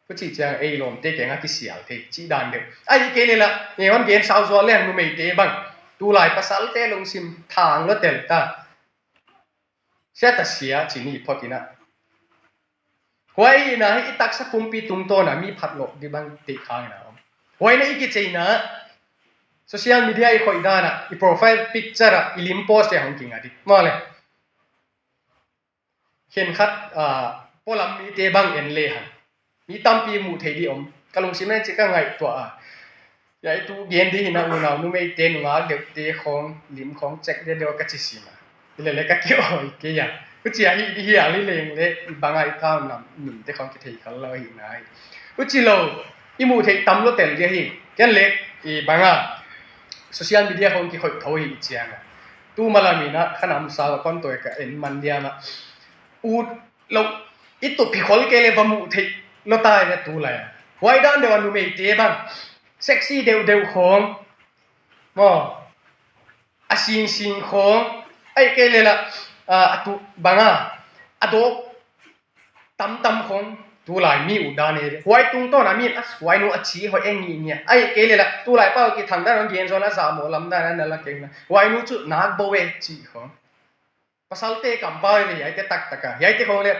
Hucih ciang ei lawmte kengah kisial thei cih dan deuh. Ahi kei le la, nge hon gen sau zual leng numeite bang, tulai pasalte lungsim thang lo tel ta. Sia ta sia ci ni phot ina. Huai ina hi i taksa pumpi tungtawna mi phat loh di bang tei khang ina om. Huai na i kiceina, social media i khoih dana, i profile picture a, i lim post te hong kinga di. Maw le. Khenkhat pualam mite bang en le hang, mi tampi muh thei di om. Ka lungsim en cih ka ngaihtuah a, ya i tu gen di hina unau numeite nungak deuhte khawng lim khawng cek de deuh ka ci sima. I le le ka ki oi kei a, hucia hi di hi a li leng le i banga i kaunam minte khawng kithei khal lo ahihna hi. Huci lo i muh theih tam lo tel di ahi. Ken le i banga social media khawng kikhoih tho hi i cianga. Tu malam ina khanam sau a kon toi ka en man diama ut lo, i tup hi khol kei le va muh theih lo tai ve tulai a. Huai dan deuh a numeite bang sexy deuhdeuh khawng, maw, a singsing khawng, ahi kei le la a tu banga a dawk tamtam khawng tulai mi ut dan e. Huai tungtawna mi in a huai nu a ci hoih e ngihngih a, ahi kei le la tulai pau kithang dan hong gen zawn a zahmawh lam dan a na la keng na huai nu cu nak bo e cih khawng. Pasalte kampau e ve hiaite taktaka, hiaite khawng le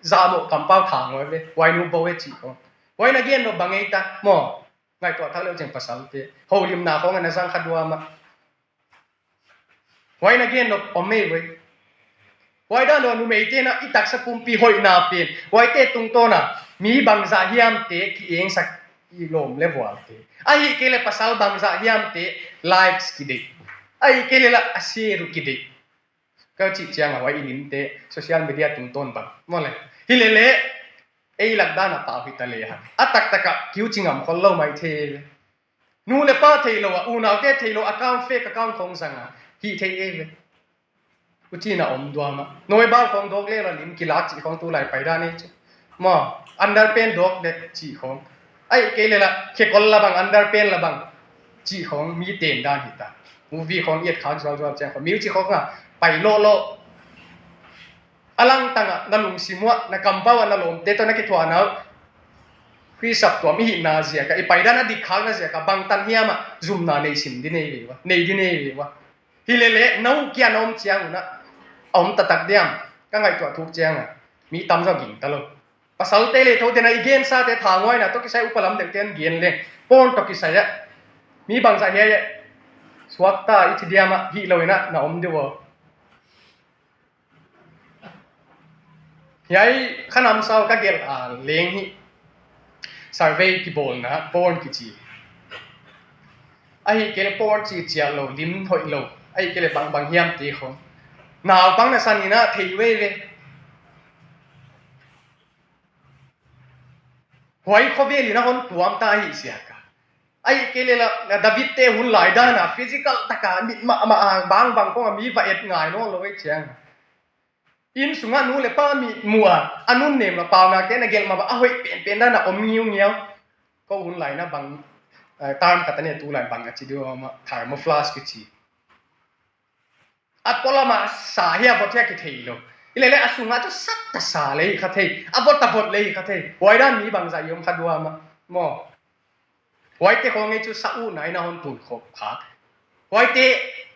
zahmawh kampau thang e ve, huai nu bo e cih khawng. Huai na gen lo bang ei ta maw? Ngaihtuah thak leuh ciang pasalte holimna khawng a na zang kha duam a. Huai na gen nop om mei voi. Huai dan lo numeite na i taksa pumpi hoihna pen huaite tungtawna mi bangzah hiamte ki-engsak i lawm le vualte, ahih kei le pasal bangzah hiamte likes kideih, ahih kei le lah a share uh kideih. Ka cih cianga huai i limte social media tungtawn bang maw le. Hi lele ei lak dana pau hita le hang a taktaka kiu ci ngam khol lo mai thei ve. Nu le pa thei lo a, unaute thei lo, account fake account khong zanga hih thei ei ve. Ucina om duama nawibal khong dawk le la lim kilak cih khong tulai pai dan ei cu. Maw, underpant dawk dek cih khong, ahih kei le lah khekol la bang underpant la bang cih khong mi ten dan hita. Movie khong iat khak zualzual ciang khong music khong a pai lawhlawh. A langtangah na lungsim uah na kampau ah na lawmte tawh na kithuahna uh Khrih saptuam i hihna ziaka i paidan a dikkhakna ziaka bangtan hiamah zumna nei sim di nei ve ua, nei di nei ve ua. Hi lele no kia na om ciang unah a om taktak diam? Ka ngaihtuah thuk cianga mi tamzaw gingta lo. Pasalte le tho tena i gensate thanguaina tawh kisai upa lam deuhte an gen leng porn tawh kisai ah mi bangzah hiai ah suakta i ci diamah hih lo inah na om deuh aw. Hiai khanamsau ka gelh a leng hi. Survey kibawlna porn kici, ahih kei le porn ci ciah lo, lim hoih lo, ahih kei le bangbang hiam ti khong naupang na san inah thei veve. Huai khovel inah hon tuamta ahih siaka, ahih kei le lah David te hun lai dana physical taka mit mahmah a bangbang khong a mi va et ngai nawn lo ei ciang. Inn sungah nu le pa mi muh a a nunnem la paunakte na gelh mah bang a hoih penpen dana om ngiungiau. Ko hun laina bang, eh, tam khat a nia tulai bang a ci deuh a om a thermoflask kici. A polamah sa hia vot hia kithei lo. I lele a sungah cu sak ta sa lei kha thei, a vot ta vot lei kha thei. Huai dan mi bangzah i om kha duam a maw. Huaite khong ei cu sa uhna ina hon tun khop kha. Huaite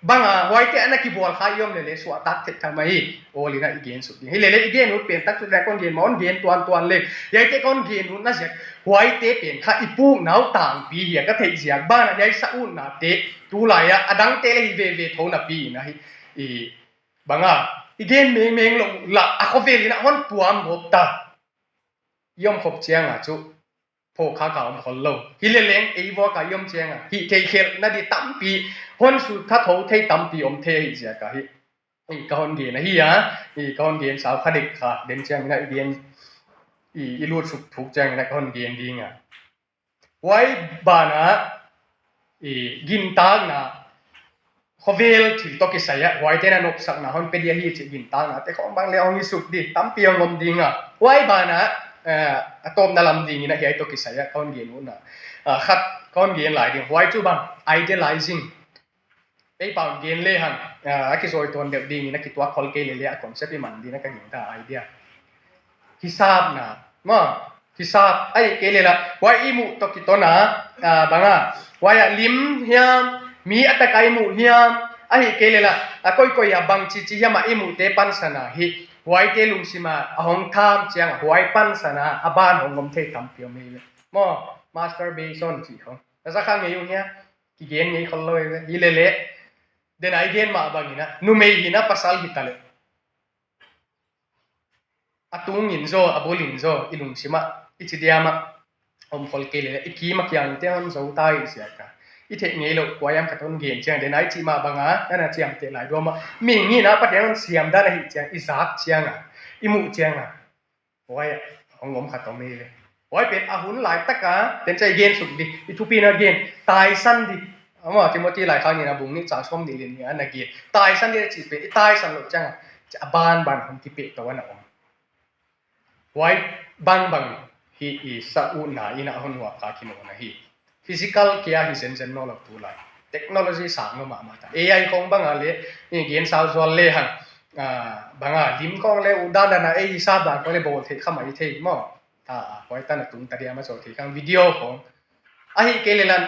banga huaite ana kibual kha i om lele suahtak theih tham ahi. Awl ina i gen suk ding hi lele i gen ut pen tak cu le kon gen ma on gen tuantuan le. Hiaite kon gen ut na ziak huaite pen kha i pukna uh tangpi hi a ka theih ziak bana hiai sa uhna te tulai a a dangte le hi veve tho napi ina hi. I banga i gen mengmeng lo lah a khovel ina hon tuam bawp ta. I om khop cianga cu phawk kha ka om khol lo. Hi leleng ei vua ka i om cianga hih theikhelh na di tampi hon sut kha tho thei tampi om thei ahi ziaka hi. I ka hon gen ahi a, i ka hon gen sau kha dek kha den ciangina i gen i, i lut suk thuk ciangina ka hon gen dinga. Huai bana i gintakna khovel thil tawh kisai ah huaite na nopsakna hon pe dia hi cih gintakna te khong bang le hong i suk di tampi hong om dinga. Huai bana, eh, a tawpna lam dingin a hiai tawh kisai ah ka hon gen uhna, ah, khat ka hon gen lai ding huai cu bang idealizing. Ei pau gen le hang, ah, a kizawi tuan deuh dingin a kituak khol kei lele a concept i man dina ka gingta idea. Hisapna maw. Hisap ahih kei lela huai i muh tawh kitona, ah, banga huai ah lim hiam, mi a taka i muh hiam, ahih kei lela a koikoi ah bang cici hiam ah i muhte pansana hi. Huaite lungsima a hong tham cianga huai pansana a ban hong om thei tampi om hi ve. Maw, masturbation cih hong a zakha ngei uh hiam? Kigen ngei khol lo hi ve. Hi lele dena i gen mah bangina numei hina pasal hita le a tungin zaw a bulin zaw i lungsimah i cidiamah om khol kei le i kima kiangte hon zo ta i siaka i theih ngei lo kuayam ka ton gen ciang dena i cih mah banga nana ciamteh lai duamah mihing hina Pathian hon siam dan ahi ciang i zak cianga i muh cianga huai hong om khat om hi ve. Huai pen a hun laitaka ten ca i gen suk di i thupina gen taisan di. Ama Timothy laikhak nina bung nih ca sawm nih lin ni ana gen taisan di a cih pen i taisan lo cianga a banban hong kipeh to ana om. Huai bangbang hi i sa uhna ina hon huapkha kimaw na hi. Physical kia hi zenzen naw lo tulai technology sang lo mahmah ta. A I khong banga le i gen sau zual le hang, ah, banga lim khong le uh dan dana ei hisap dan khong le bawl theih kha mai thei maw. Ta a huai tan a tung ta dia ma chaw thei khang video khong ahih kei le lan,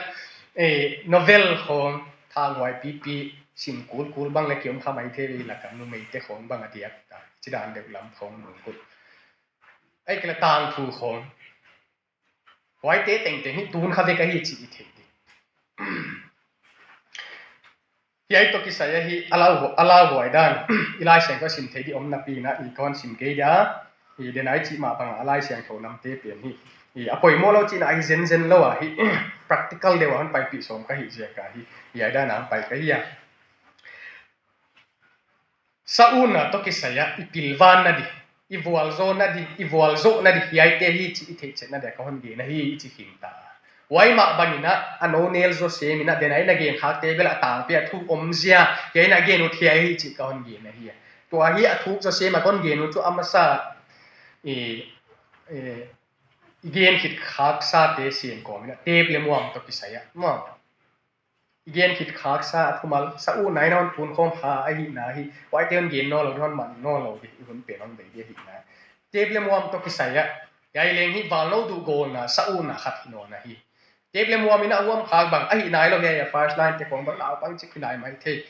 eh, novel khong thanghuai pipi sim kulkul bang le kiom kha mai thei ve. Laka numeite khong bang a diak ta cidan deuh lam khong nungkul ahih kei le tangthu khong huaite tengteng hi tun kha vek ahi cih i thei ding. Hiai tawh kisai ahi a lau, a lauhuai dan i Lai Siangtho sim thei ding om napi-in ah i kon sim kei dia. I denai cih mah bangah a Lai Siangtho namte pen hi, i a poimawh lo cihna ahi zenzen lo ahi. Practical deuh a hon paipih sawm ka hih ziak ahi. Hiai dan a hon pai ka hi a. Sa utna tawh kisai ah i pilvan nading, i vualzaw nading, i vualzoh nading hiaite hi cih i theihchet nading a ka hon gen ahi, i ci khin ta. Huai mah bangin ah a no nel zaw sem in ah denai na gen khakte bel a tangpi a thuk omzia, hiai na gen uh hiai hi cih ka hon gen ahi. Tua hi a thuk zaw sem a ka hon gen uh cu a masa i, i, i gen khit khaksate sem kawm in ah tep le muam tawh kisai ah maw, i gen khit khaksa a thumal sa utna in ah hon tunkhawm kha ahihna hi. Huaite hon gen nawn lo ding, hon man nawn lo ding, i hun pen hong bei ding ahihna. Tep le muam tawh kisai ah hiai leng hi valno duh gawlna sa utna khat hi nawn ahi. Tep le muam in ah huam khak bang ahi nai lo, hiai a first line te khawng bang naupang cik hi nai mai thei.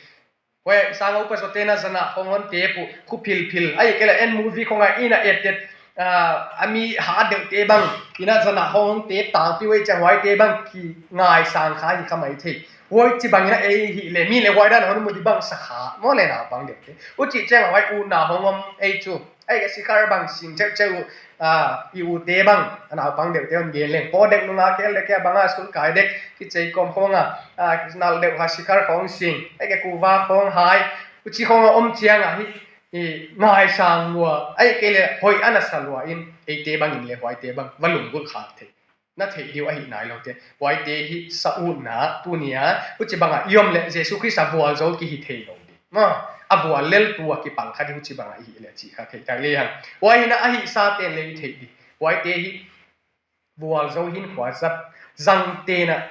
Huai sang a upa zawte in ah zanah khawng hon tep uh, khu philphil, ahih kei leh en movie khawng ah in ah et et, ah, a mi hat deuhte bang in ah zanah khawng hon tep tangpi uh, ei ciang huaite bang kingaisang kha hi kha mai thei. Huai ci bangin ah ei hih leh mi leh huai dan hon mu ding bang sa kha maw le naupang deuhte. Huchih ciang huai utna hong om ei cu. Ahih kei leh sikhar bang sing ceuhceuh uh, ah, i ute bang a naupang deuhte hon gen leng, paw dek nunga kel dek a bang a school kai dek kicei kawm khawng a, ah, nal deuh kha sikhar khawng sing, ahih kei leh kuva khawng hai, huchi khawng a om ciang ahi, i ngaisang lua, ahih kei leh hoih a na sa lua in eite bangin leh huaite bang va lunggulh khak thei. Na theih ding uh ahi nai lo te. Huaite hi sa utna, tuni a huchi bangah i om leh Jesu Khrist a vualzo kihi thei lo ding. Maw, a vual lel tu a kipang kha ding huchi bangah i hih leh cih kha theih tak le hang. Huai hi in ah ahi sa ten leh i theih ding. Huaite hi vualzo hinkhua zat zangte in ah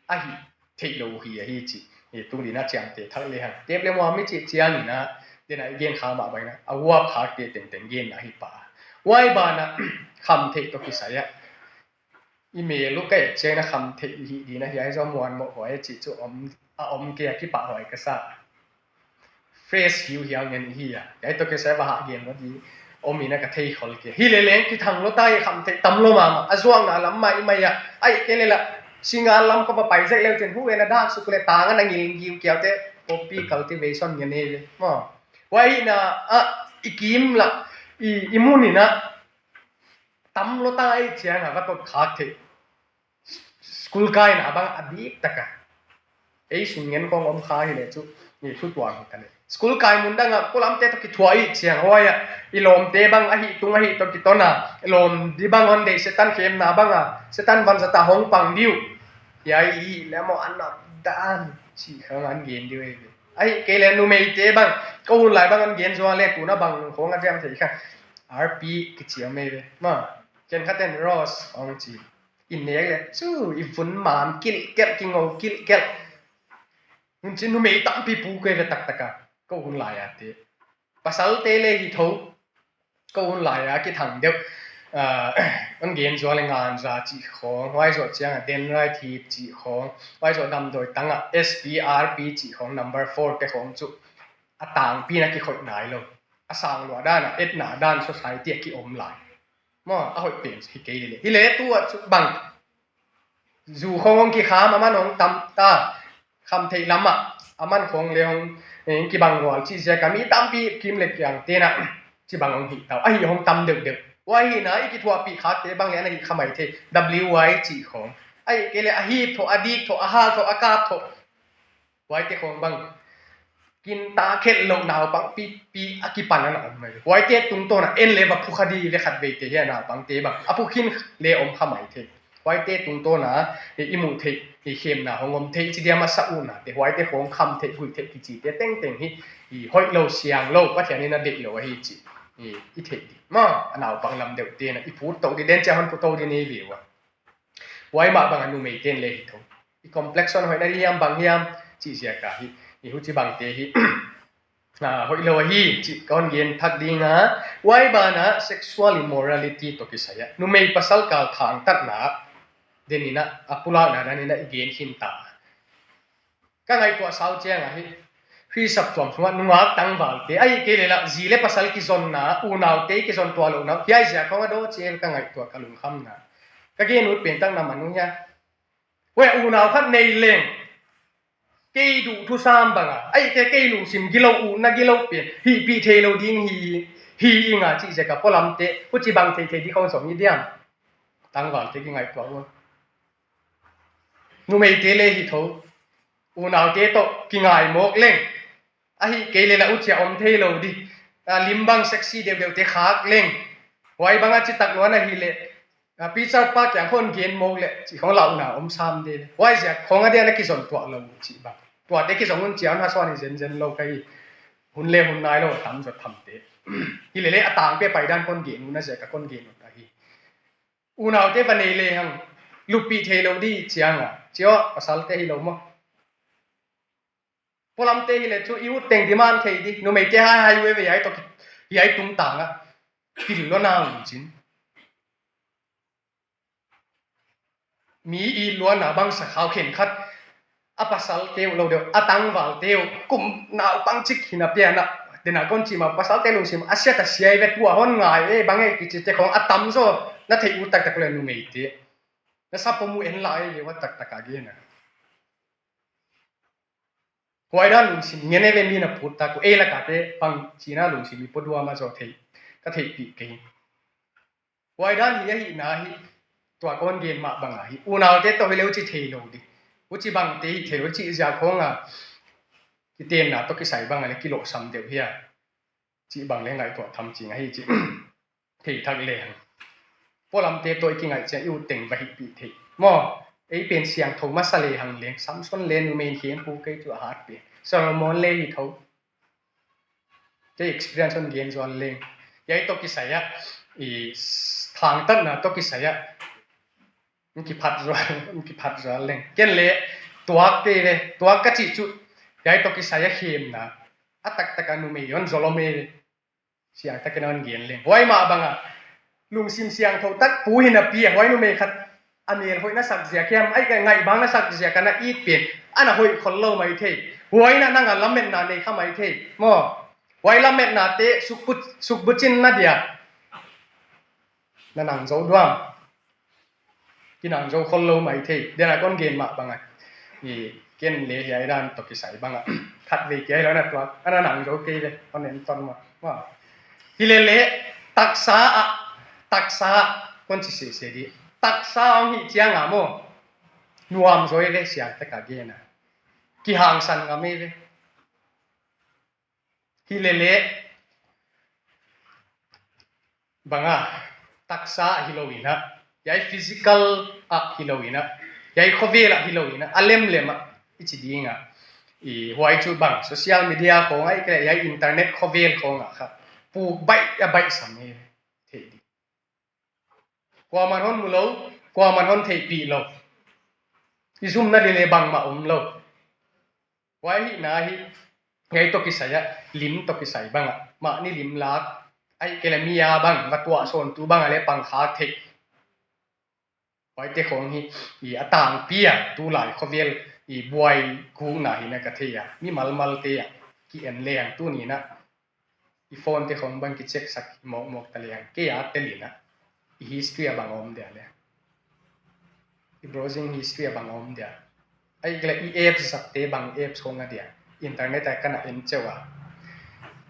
ahi theih lo uh hi ahi cih. I tuni in ah ciamteh thak le hang. Tep le muam i cih ciangin ah, denai i gen kha mah bangin ah a huap khakte tengteng genna hi pah. Huai banah khamtheih tawh kisai ah i mel uh ka et ciangin ah khamtheih i hih ding in ah hiai zaw muanmawh huai a cih cu om, a om kei a, kipahhuai ka sa. Fresh hiuhiau ngen i hi a. Hiai tawh kisai va hah gen maw ding om in ah ka thei khol kei. Hi leleng kithang lua ta hi, khamtheih tam lua mahmah. A zuakna lam mah i mai a. Ahih kei leh lah singal lam kha va pai zaih leu cin hu en a dak suk leh tang a na ngil ngiukiaute, poppy cultivation ngen ei ve maw. Huai hihna ah i kim lah i, i mun in ah tam lua ta ei ciang a va tot khak theih. School kaina bang a bik taka ei sung ngen khawng om kha hi leh cu, ni thu tuang hi ta leh. School kai mun dang ah pulamte tawh kithuah i ciang huai ah i lawmte bang ahi tung ahi tawh kiton a, i lawm ding bang hon deih, Setan khemna bang a Setan vanzat ah hong pang ding uh. Hiai i hih leh maw a nap dan cih khawng an gen ding uh ei ve. Ahih kei leh numeite bang, ko hun lai bang an gen zual leh tuna bang khawng a diam thei kha. R P kici om ei ve maw. Ken khaten Rose hong ci. I nek leh cu i vun mam kilhkelh, kingo kilhkelh. Hun ci numei tampi pu kei ve taktak a, ko hun lai a te. Pasalte leh hi tho. Ko hun lai a kithang deuh, ah, an gen zual leh nganza cih khawng, huai zawh ciang a dendrite cih khawng, huai zawh damdawi tang ah S P R P cih khawng, number four te khawng cu a tangpi in a kikhoih nai lo. A sang lua dan a, etna dan society a ki om lai. Maw, a hoih pen hi kei leh. Hi leh tu ah cu bang zu khawng hong kikham, a man hong tam ta. Khamtheih lam ah a man khawng leh hong, eh, kibang rual cih ziak a mi tampi kim leh kiang te in ah ci bang hong hih ta uh. Ahi hong tam deuhdeuh. Huai hihna i kithuahpih khakte bang leh a na hih kha mai thei. W Y cih khawng. Ahih kei leh a hip thawh, a dik thawh, a hal thawh, a kap thawh. Huaite khawng bang kin ta khelh loh naupang pipi a kipan a na om mai. Huaite tungtawn ah en leh va phu kha ding leh khatveite hi a naupangte bang a phu khin leh om kha mai thei. Huaite tungtawn ah i, i muh theih, i khemna hong om theih, ci diam a sa utnate, huaite khawng khamtheih, huihtheih kicite tengteng hi, i hoih lo, siang lo, Pathian in a deih lo ahi cih i, i theih ding. Maw, a naupang lam deuhte in a i put toh ding, den ciang hon put toh ding nei ve ua. Huai mah bang a numeite in leh hi tho. I complexion hoih na hiam bang hiam cih ziak a hi, i huchi bangte hi, ah, hoih lo ahi cih ka hon gen thak ding a. Huai banah sexual immorality tawh kisai ah numei pasal kal thangtatna den in ah, a pulakna dan in ah i gen khin ta. Ka ngaihtuah sau ciang a hi, Khrist saptuam sungah nungak tangvalte, ahih kei leh lah zi leh pasal kizonna, unaute kizon tuah lohna, hiai ziak khawng a daw ci e ka ngaihtuah, ka lungkhamna. Ka gen ut pen tak na man uh hia. Huai unau khat nei leng, Kei duh thusam banga, ahih kei lungsim gilo, utna gilo pen hihpih thei lo ding hi, hi ing a cih zia ka pualamte, huci bang thei thei ding khong zong hi diam? Tangvalte kingaihtuah un. Numeite le hi tho. Unaute tawh kingai mawk leng. Ahih kei le la ucia om thei lo di. A, lim bang sexy deuhdeuhte khak leng. Huai banga citak luan ahih leh. A, Peter pa kiang hon gen mawk leh. Cih khong launa om sam de. Huai ziak khong a dia na kizon tuah lo cih bang. Tuate kizon hun ciang ha suan hi zenzen lo ka hi. Hun le hun nai lo a tam zot thamte. Hi le le a tangpi a paidan kon gen un a ziak a kon gen un ahi. Unaute va nei le hang. Lupih thei lo di cianga. Cio pasalte hi lo maw. Pualamte hi le cu i ut teng demand thei di. Numeite hai hai uve ve hiai tawh ki, hiai tungtanga. Pil lo na un cin. Mi i luana bang sa khau khenkhat. A pasalte uh lo deuh, a tangvalte uh, kum naupang cik hina piana. Dena kon cima pasalte lungsim a siat a siai ve tua hon ngai e bang e kici te khong a tam zaw. Na theih ut taktak le numeite. Na sapom uh en la e ve ua taktak a gena. Huai dan lungsim ngen e ve mi na put tak uh ei lakate pang cina lungsim i puaduam a zaw thei. Ka theihpih kei. Huai dan hi ahihna hi tua kon gen mah banga hi. Unaute tawh hi le uci thei lo di. Uci bangte hi thei lo uci zia khonga. Kitenna tawh kisai banga le kilohsam deuh hi a. Cih bang le ngaihtuah tham cing ahi cih. Thei thak le hang. Pualamte tawh i kingaih ciang i ut teng va hihpih thei. Maw, ei pen siangtho masa le hang leng. Samson le numei khem pu kei cu a hat pen. Solomon le hi tho. Kei experience on gen zual leng. Hiai tawh kisai ah, i thangtatna tawh kisai ah. Kiphat zual, kiphat zual leng. Ken le tuak kei ve, tuak ka cih cu. Hiai tawh kisai ah khemna. A taktak a numei on zolom e ve. Siangtak in on gen leng. Huai mah banga. Lungsim siangtho tak pu hina pi a huai numei khat. A mel hoih na sak ziak hiam, ai ka ngaih bang na sak ziak a na it pen. A na hoih khol lo mai thei. Huai na nanga lametna nei kha mai thei. Maw. Huai lametna te sukbu, sukbucin na dia. Na nang zo duam. Kinang zo khol lo mai thei. Dena kon gen mah banga. I ken le hiai dan tawh kisai banga. Khat vei kia hi lo na tuak. A na nang zo kei ve. Kon en ton mah. Maw. Hi le le taksa ah, taksa ah, kon ci sese di. Taksa ah hong hih cianga maw. Nuam zoi le siangtak a gena. Kihangsan ngam e ve. Hi le le. Banga, taksa ah hi lo ina. Hiai physical ah hi lo ina. Hiai khovel ah hi lo ina. A lemlem ah. I ci dinga. I huai cu bang social media khong ai kre hiai internet khovel khong ah kha. Puk baih a baih sam e. Thei di. Kuaman hon mu lo, kuaman hon theihpih lo. I zumna le le bangmah om lo. Huai hihna hi, hiai tawh kisai ah, lim tawh kisai bangah. Mahni lim lak, ai kele mi a bang, va tuah sawntu bangah le pangkhak theih. Huaite khong hi, i a tangpi a, tulai khovel, i buai gukna hi na ka thei a, mi malmalte a, ki en leng tuni na, i phone te khong bang ki check sak mawkmawk ta leng, kei a telin a, i history a bang om dia le. I browsing history a bang om dia. Ai kele i apps sakte bang apps khong a dia. Internet a kana en cheu a.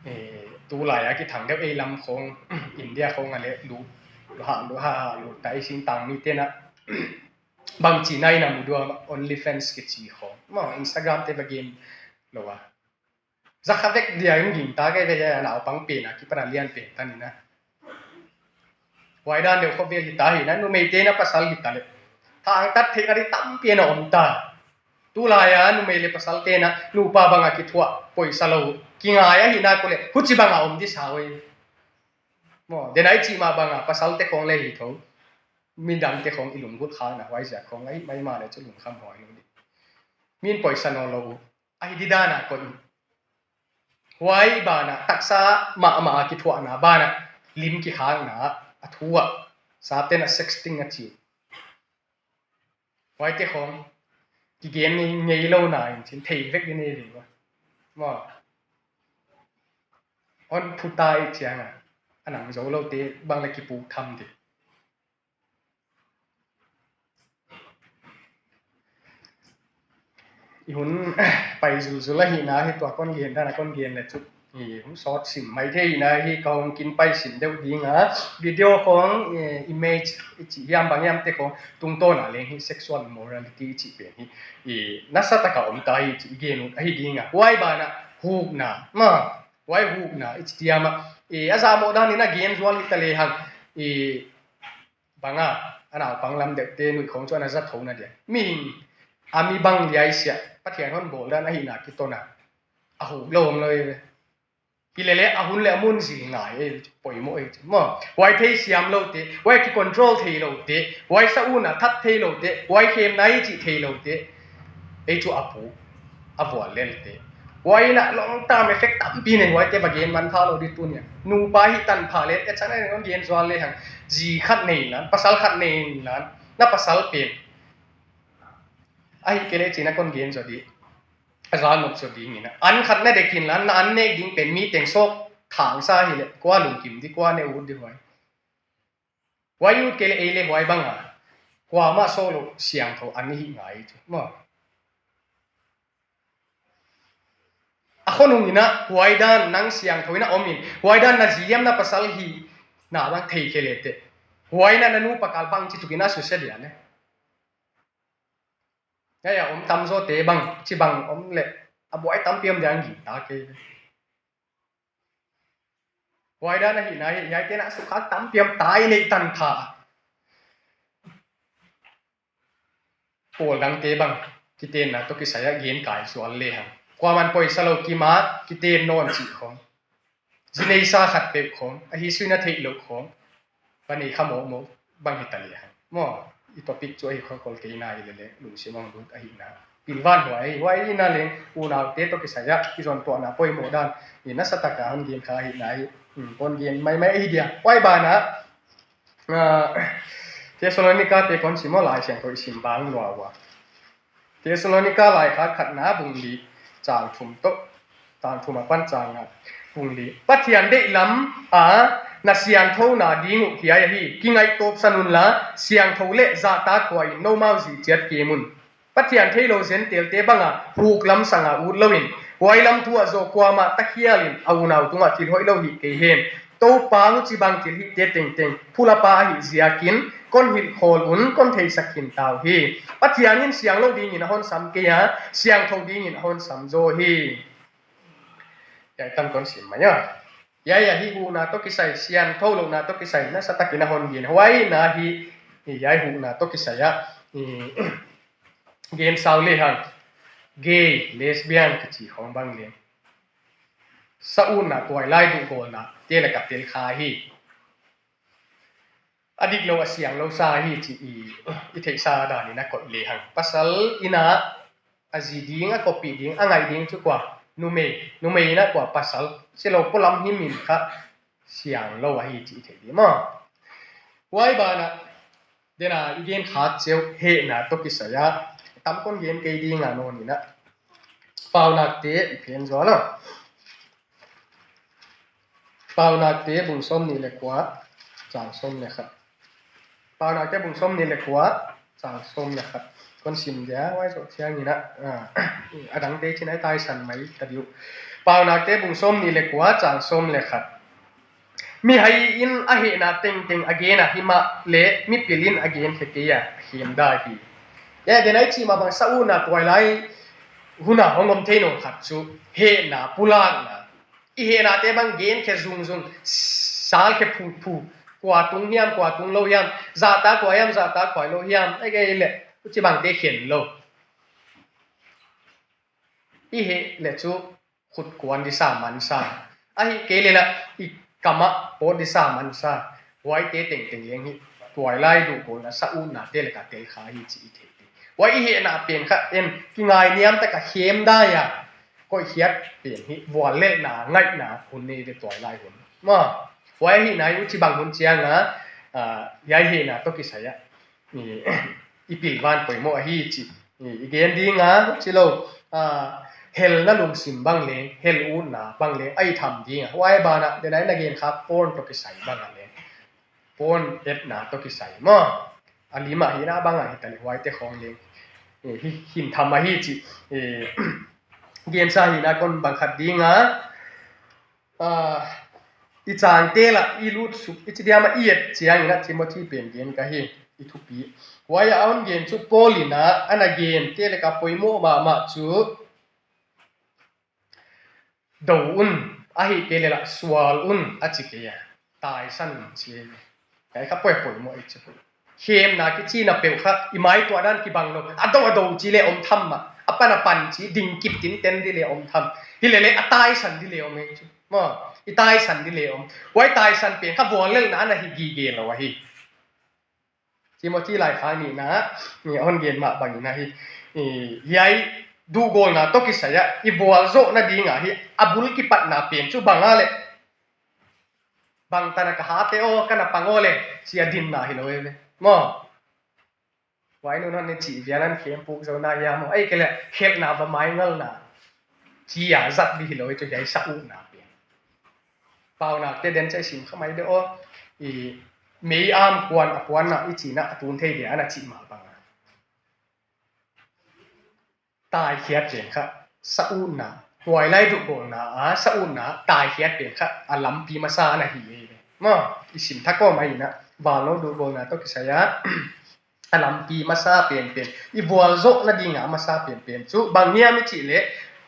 Eh, tulai a kithang deuh ei lam khong, India khong a le lu, lu ha, lu ha, lu tai sin tang mi tena. Bang ci nai na mu dua OnlyFans kici khong. Maw, Instagram te ba game lo a. Zakha vek dia in ging ta kei ve a naupang pen a kipana lian pen ta ni na. Huai dan deuh khovel hi ta hi na, numeite na pasal hi ta le. Thangtat theihna di tampi na om ta. Tulai a numei le pasal te na, nupa banga kithuah, poisa lo. Kingai a hi na ko le, huci banga om di sa oi. Maw, denai ci ma banga, pasal te khong le hi tho. Midang te khong i lunggulh khang na, huai zia khong, ai, mai ma le cu lungkham huai lo di. Min poisa no lo. Ahi di dana kon. Huai bana, taksa mahmah a kithuahna bana, lim kikhakna, a thu ah, sapten a sexting a ci. Huaite khong, kigen ngei, ngei lo na in cin, thei vek i nei ve ua. Maw. On phuta i cianga, a nang zo lo te, bang le kipuk tham di. i hun pai zulzul ahihna hi, tua kon gen dan a kon gen le cu i hun sawt sim mai thei ahihna hi. Ka hong kin pai sim deuh ding a, video khawng, eh, image i cih hiam bang hiam te khawng tungtawn a leng hi sexual immorality i cih pen hi i nasa taka om ta hi cih i gen ut ahi ding a, huai banah hukna ma, huai hukna i ci tiam ah i a zahmawh dan in a gen zual hi ta lehang i banga a naupang lam deuhte nuih khawng cu a na za tho na dia. Mihing a mi bang liaisiah Pathian hon bawl dan ahihna kiton a, a huk lo om lo ei ve. Hi lele a hun le a mun zil ngai ei, poimawh ei cu maw. Huai thei siam lote, huai kicontrol thei lote, huai sa un a that thei lote, huai khemna i cih thei lote ei cu a pu a vual lelte. Huai in a long term effect tampi nei, huaite va gen man pha lo dih tuni a. Nupa hi tanpha le, e chan a hong gen zual lehang, zi khat nei nan, pasal khat nei nan, na pasal pen ahi kei le cin a kon gen zaw dih. A zalnop zaw ding in a, an khat na dek in lan, na an nek ding pen mi teng sawk thangsa hi le, kua lungkim dih, kua ne ut dih huai. Huai ut kei le ei le huai banga kuamah sawh loh siangtho an i hih ngai cu maw. A khonung in a huai dan nang siangtho in a om in, huai dan na zi hiam na pasal hihna bang thei kei le teh, huai na na nupa kal bang ci tuk in a susia dia ne. Ngai a om tamzawte bang ci bang om le a buai tampi om dia ngi ta kei. Huai dan ahihna hi, hiaite na sukha tampi om tai nei tanpha. Pawl dangte bang kitenna tawh kisai ah gen kai sual lehang, kuaman poisa lo kima kiten nawn cih khawng, zi neisa khat peuh khawng, ahi suina theih loh khawng, va nei kha mawkmawk bang hi ta lehang maw. I topic cu ahi khawng kol kei na hi lele, lungsim ang lut ahihna. Pilvan huai, huai ina leng unaute tawh kisai ah i zon tuahna poimawh dan i nasa taka hon gen kha ahihna hi. Hmm, kon gen maimai ahi dia. Huai banah, ah, Thessalonika te kon sim aw, Lai Siangtho i sim bang lua ua. Thessalonika laikhak khatna bung li, cang thum tawh, cang thum a pan cang nga, bung li. Pathian deihlam a na siangthona ding uh hiai ahi, kingaih tawpsan unla, siangtho le zahtak hua in nomau zi ciat kem un. Pathian thei lo Zentelte banga huk lamsanga ut loin, huai lam thu ah zaw kuamah takhialin a unau tungah thil hoih lo hih kei hen. Topa huci bang thil hihte tengteng phulapa ahih ziakin kon hilh khawl un, kon theisak khin ta uh hi. Pathian in siang lo dingin a hon sam kei a, siangtho dingin a hon sam zaw hi. Hiai tan kon sim mai a. Hiai ahi hukna tawh kisai, siangtho lohna tawh kisai nasa takin a hon gen. Huai na hi, hiai hukna tawh kisai ah gen sau lehang, gay, lesbian kici khawng bang leng, sa utna, tuailai duhgawlna te le ka tel kha hi. A dik lo a siang lo sa hi ci i, i theihsa danin a koih lehang, pasal ina a zi ding, a koppih ding, a ngaih ding cu kua? Numei. Numei ina kua? Pasal. Si lo pualam hi min kha siang lo ahi ci i thei dih maw. Huai banah dena i gen khat ceu hehna tawh kisai ah tam kon gen kei dinga nawn ina, Paunakte i phen zual a. Paunakte bung sawm nih le kua, cang sawm le khat. Paunakte bung sawm nih le kua, cang sawm le khat. Kon sim dia, huai zawh ciangin a, a dangte cin a i taisan mai ta dih uh. Paunakte bung sawm nih le kua, cang sawm le khat. Mihai in a hehna tengteng a gen a himah le mipil in a gen khe kei a, a khem dai hi. E, den a i cih mah bang sa utna tuailai huna hong om thei nawn khat cu hehna pulakna. I hehnate bang gen khe zungzung, sal khe phuphu, kua tung hiam, kua tung lo hiam, zahtak kua hiam, zahtak kua lo hiam, a gei le, huci bangte khen lo. I heh le cu khutkuan disa mansa, ahi kei le la i kamah pawt disa mansa, huaite tengteng leng hi tuailai duhgawlna sa utnate le ka tel kha hi ci i thei. Huai i hehna pen kha en kingainiam taka khem dai a koihkhiat pen hi, vuallelhna, ngaihna hun nei ve tuailai hun. Ma, huai ahihna i huci bang hun cianga, ah, hiai hehna tawh kisai ah i, i pilvan poimawh ahi ci i, i gen dinga, huci lo, ah, helna lungsim bang leng, hel utna bang leng a i tham dinga, huai banah dena i na gen kha porn tawh kisai bangah leng, porn etna tawh kisai maw, a limah hihna bangah hi ta le huaite khawng leng eh, hi, hin tham ahi cih, eh, gensa hi na kon bang khat ding a, ah, i cangte lah i lutsuk, i ci diam a i et ciangin ah Timothy pen gen ka hi, i thupi. Huai a hon gen cu Paul in ah a na gente le ka poimawh mahmah cu do un, ahih kei le lah sual un a ci kei a, taisan un ci ei. Kai kha poipoimawh i ci. Khemna kici na peuh kha i mai tuah dan kibang lo, a do a do ci le om tham mah, a pan a pan ci ding kip tinten di le om tham. Hi le le a taisan di le om ei cu. Maw, i taisan di le om. Huai taisan pen kha vuallelhna a na hi gige lo ahi. Timothy laikhak nihna, ni a hon gen mah bangin ahi, i, hiai duhgawlna tawh kisai ah i vualzawh nading ahi, a bul kipatna pen cu bang a le bang tan a ka hate aw, ka na pang aw le, ci a dinna hi lo ei ve. Maw? Huai nun hon ni cih vial an khempuk zo na hiam aw, ei kei le khelhna va maingalna ci a zat di hi lo ei cu hiai sa uhna pen. Paunak te den cai sim kha mai de aw, i mei am kuan a kuanna i cina a tun thei dia ana cih mah bang a. Taikhiat pen kha sa utna, tuailai duhgawlna a sa utna, taikhiat pen kha a lampi masa ana hi ei ve. Maw, i sim thak aw mai ina, valno duhgawlna tawh kisai a a lampi masa penpen, i vualzawh nading a masa penpen cu bang hiam i cih leh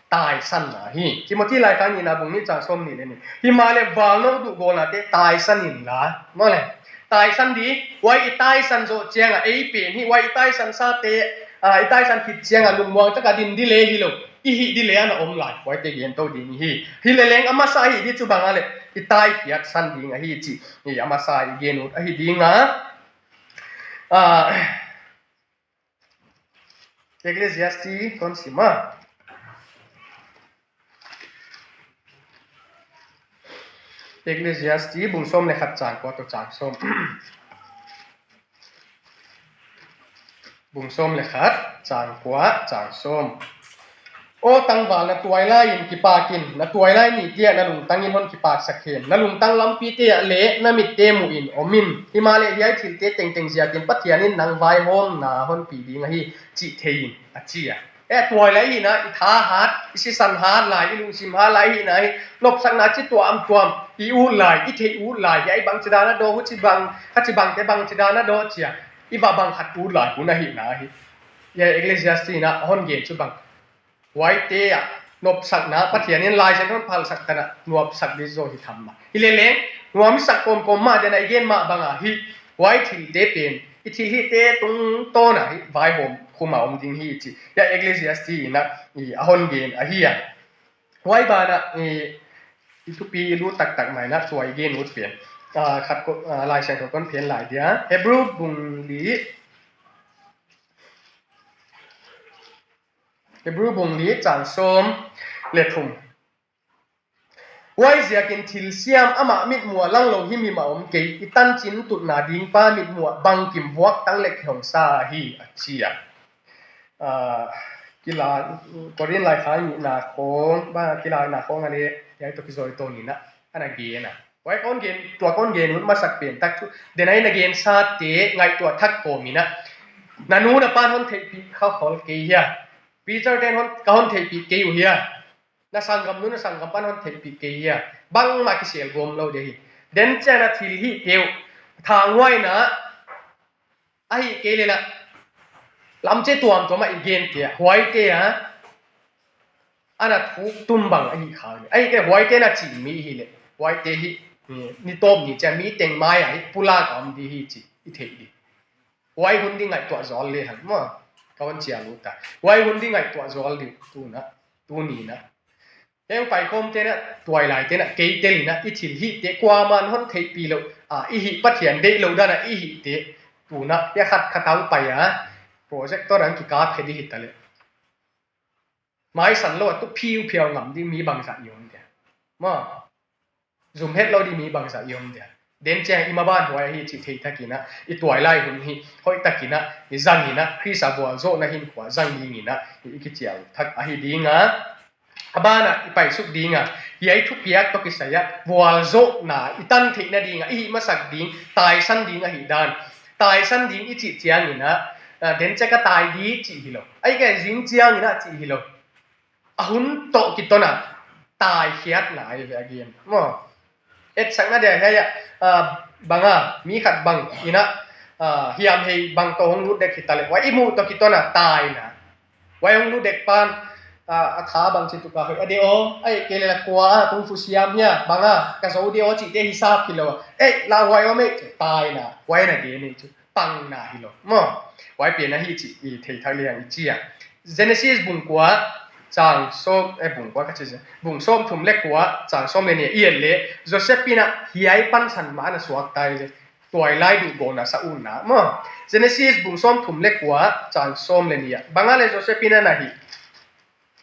taisanna hi. Timothy laikhak nihna bung nih cang sawm nih le nih. Himahleh valno duhgawlnate taisan inla, maw le, taisan di, huai i taisan zawh ciangah ei pen hi, huai i taisan sate, ah, i taisan khit ciangah lungmuang caka din di le hi lo, i hih di le ana om lai, huaite gen to ding hi. Hi le leng a masa ahi di cu bang a le i taikhiat san ding ahi cih, hi a masa i gen ut ahi ding a. Ah, Ecclesiastes kon sim a. Ecclesiastes bung sawm le khat cang kua tawh cang sawm. Bung sawm le khat cang kua cang sawm. Aw tangval, na tuailai in kipak in, na tuailai nite ah na lungtang in hon kipaksak hen. Na lungtang lampite ah le na mitte muh in om in. Himahleh hiai thilte tengteng ziakin Pathian in nang vaihawmna hon pi ding ahi cih thei in, a ci a. Eh, tuailai hihna i tha hat, i sisan hat lai, i lungsim hat lai hihna hi, nopsakna ci tuamtuam i ut lai, i theih ut lai, hiai bangci dan a daw, huci bang, khaci bangte bangci dan a daw ci a, i va bang khat ut lai hun ahihna hi. Hiai Ecclesiastes in a hon gen cu bang, huaite ah nopsakna, Pathian in Laisiangtho in phalsak tan a nuamsak di zaw hi tham mah. Hi le leng nuamsak kawmkawm mah den a i gen mah bang a hi, huai thilte pen i thilhihte tungtawn a hi vaihawm khum a om ding hi ci. Hiai Ecclesiastes in a, i, a hon gen ahi a. Huai ban ah, i, i thupi i lut taktak mai in a tuai gen ut pen, ah, khat ko, ah, Laisiangtho kon phen lai dia. Hebrew bung li Hebrew bung li cang sawm le thum. Huaiziakin thilsiam amah mitmuh ah lang lo himhim a om kei, i tancin tutna ding pa mitmuh ah bangkim vuak tang le kihong sa ahi, a ci a. Ah, kila, Korin laikhak nihna khawng, ba, kilakna khawng a le, hiai tawh kizawitawn in a, ana gen a. Huai kon gen, tua kon gen hun masak pen tak cu, den a i na gen sate ngaihtuah thak kawm in a. Na nu na pan hon theihpih kha khol kei hia? Preacher ten hon, ka hon theihpih kei uh hia? Na sanggam nu na sanggam pan hon theihpih kei hia? Bangmah kisel gawm lo ding hi. Den ciang a thil hihte uh, thanghuaina, ahih kei le lah lamce tuamtuam ah i gente ah, huaite ah ana thuk tum bang ahi kha hi. Ahih kei huaite na cih mi hi le, huaite hi, ni, ni tawp ni ciang mi teng mai ah hi pulak a om di hi ci i theih di. Huai hun di ngaihtuah zual le hang maw, ka hon cial ut a. Huai hun di ngaihtuah zual di tuna, tuni na. Heng paikhawmte na, tuailaite na, kei tel in a, i thil hihte kuaman hon theihpih lo a, i hih Pathian deih lo dan a i hihte tuna, hia khat khat ang pai a, projector ang kikap khe di hi ta le. Maisan lo a tu phiuphiau ngam di mi bangzah i om dia. Maw, zum het lo di mi bangzah i om dia. Den ciang i maban huai ahi cih thei thak in a, i tuailai hun hi hoih tak in a i zang in a, Khrist a vualzawhna hinkhua zang ding in a i kicial thak ahi ding a. A ban ah i paisuk ding a, hiai thupiak tawh kisai ah vualzawhna i tan theihna ding a i hih masak ding, taisan ding ahih dan. Taisan ding i cih ciang in a, Ah, den ciang ka tai di cih hi lo. Ahih kei leh zing ciangin ah cih hi lo. A hun tawh kiton a taikhiatna ahi ve a gen. Maw. Etsakna dia hiai ah, ah, bang a, mi khat bang in ah, ah, hiam hei bang tawh hong lut dek hi ta leh. Huai i muh tawh kiton a taina. Huai hong lut dek pan, ah, a tha bangci tuk a hoih a de aw. Ahih kei leh la kua a, kung fu siam hia, bang a, ka zo de aw cihte hisap hi lo. Eh, lauhuai om ei, taina. Huai na gen ei cu. Pangna hi lo. Maw. Huai pen ahi cih i thei thak liang i ci a. Genesis bung kua, chang sawm, eh, bung kua ka ci zen. Bung sawm thum le kua, chang sawm le nih i et leh, Joseph in ah hiai pansan mah a na suak ta hi leh. Tuailai duhgawlna sa utna. Maw. Genesis bung sawm thum le kua, chang sawm le nih ah. Bang a leh Joseph in ah na hi.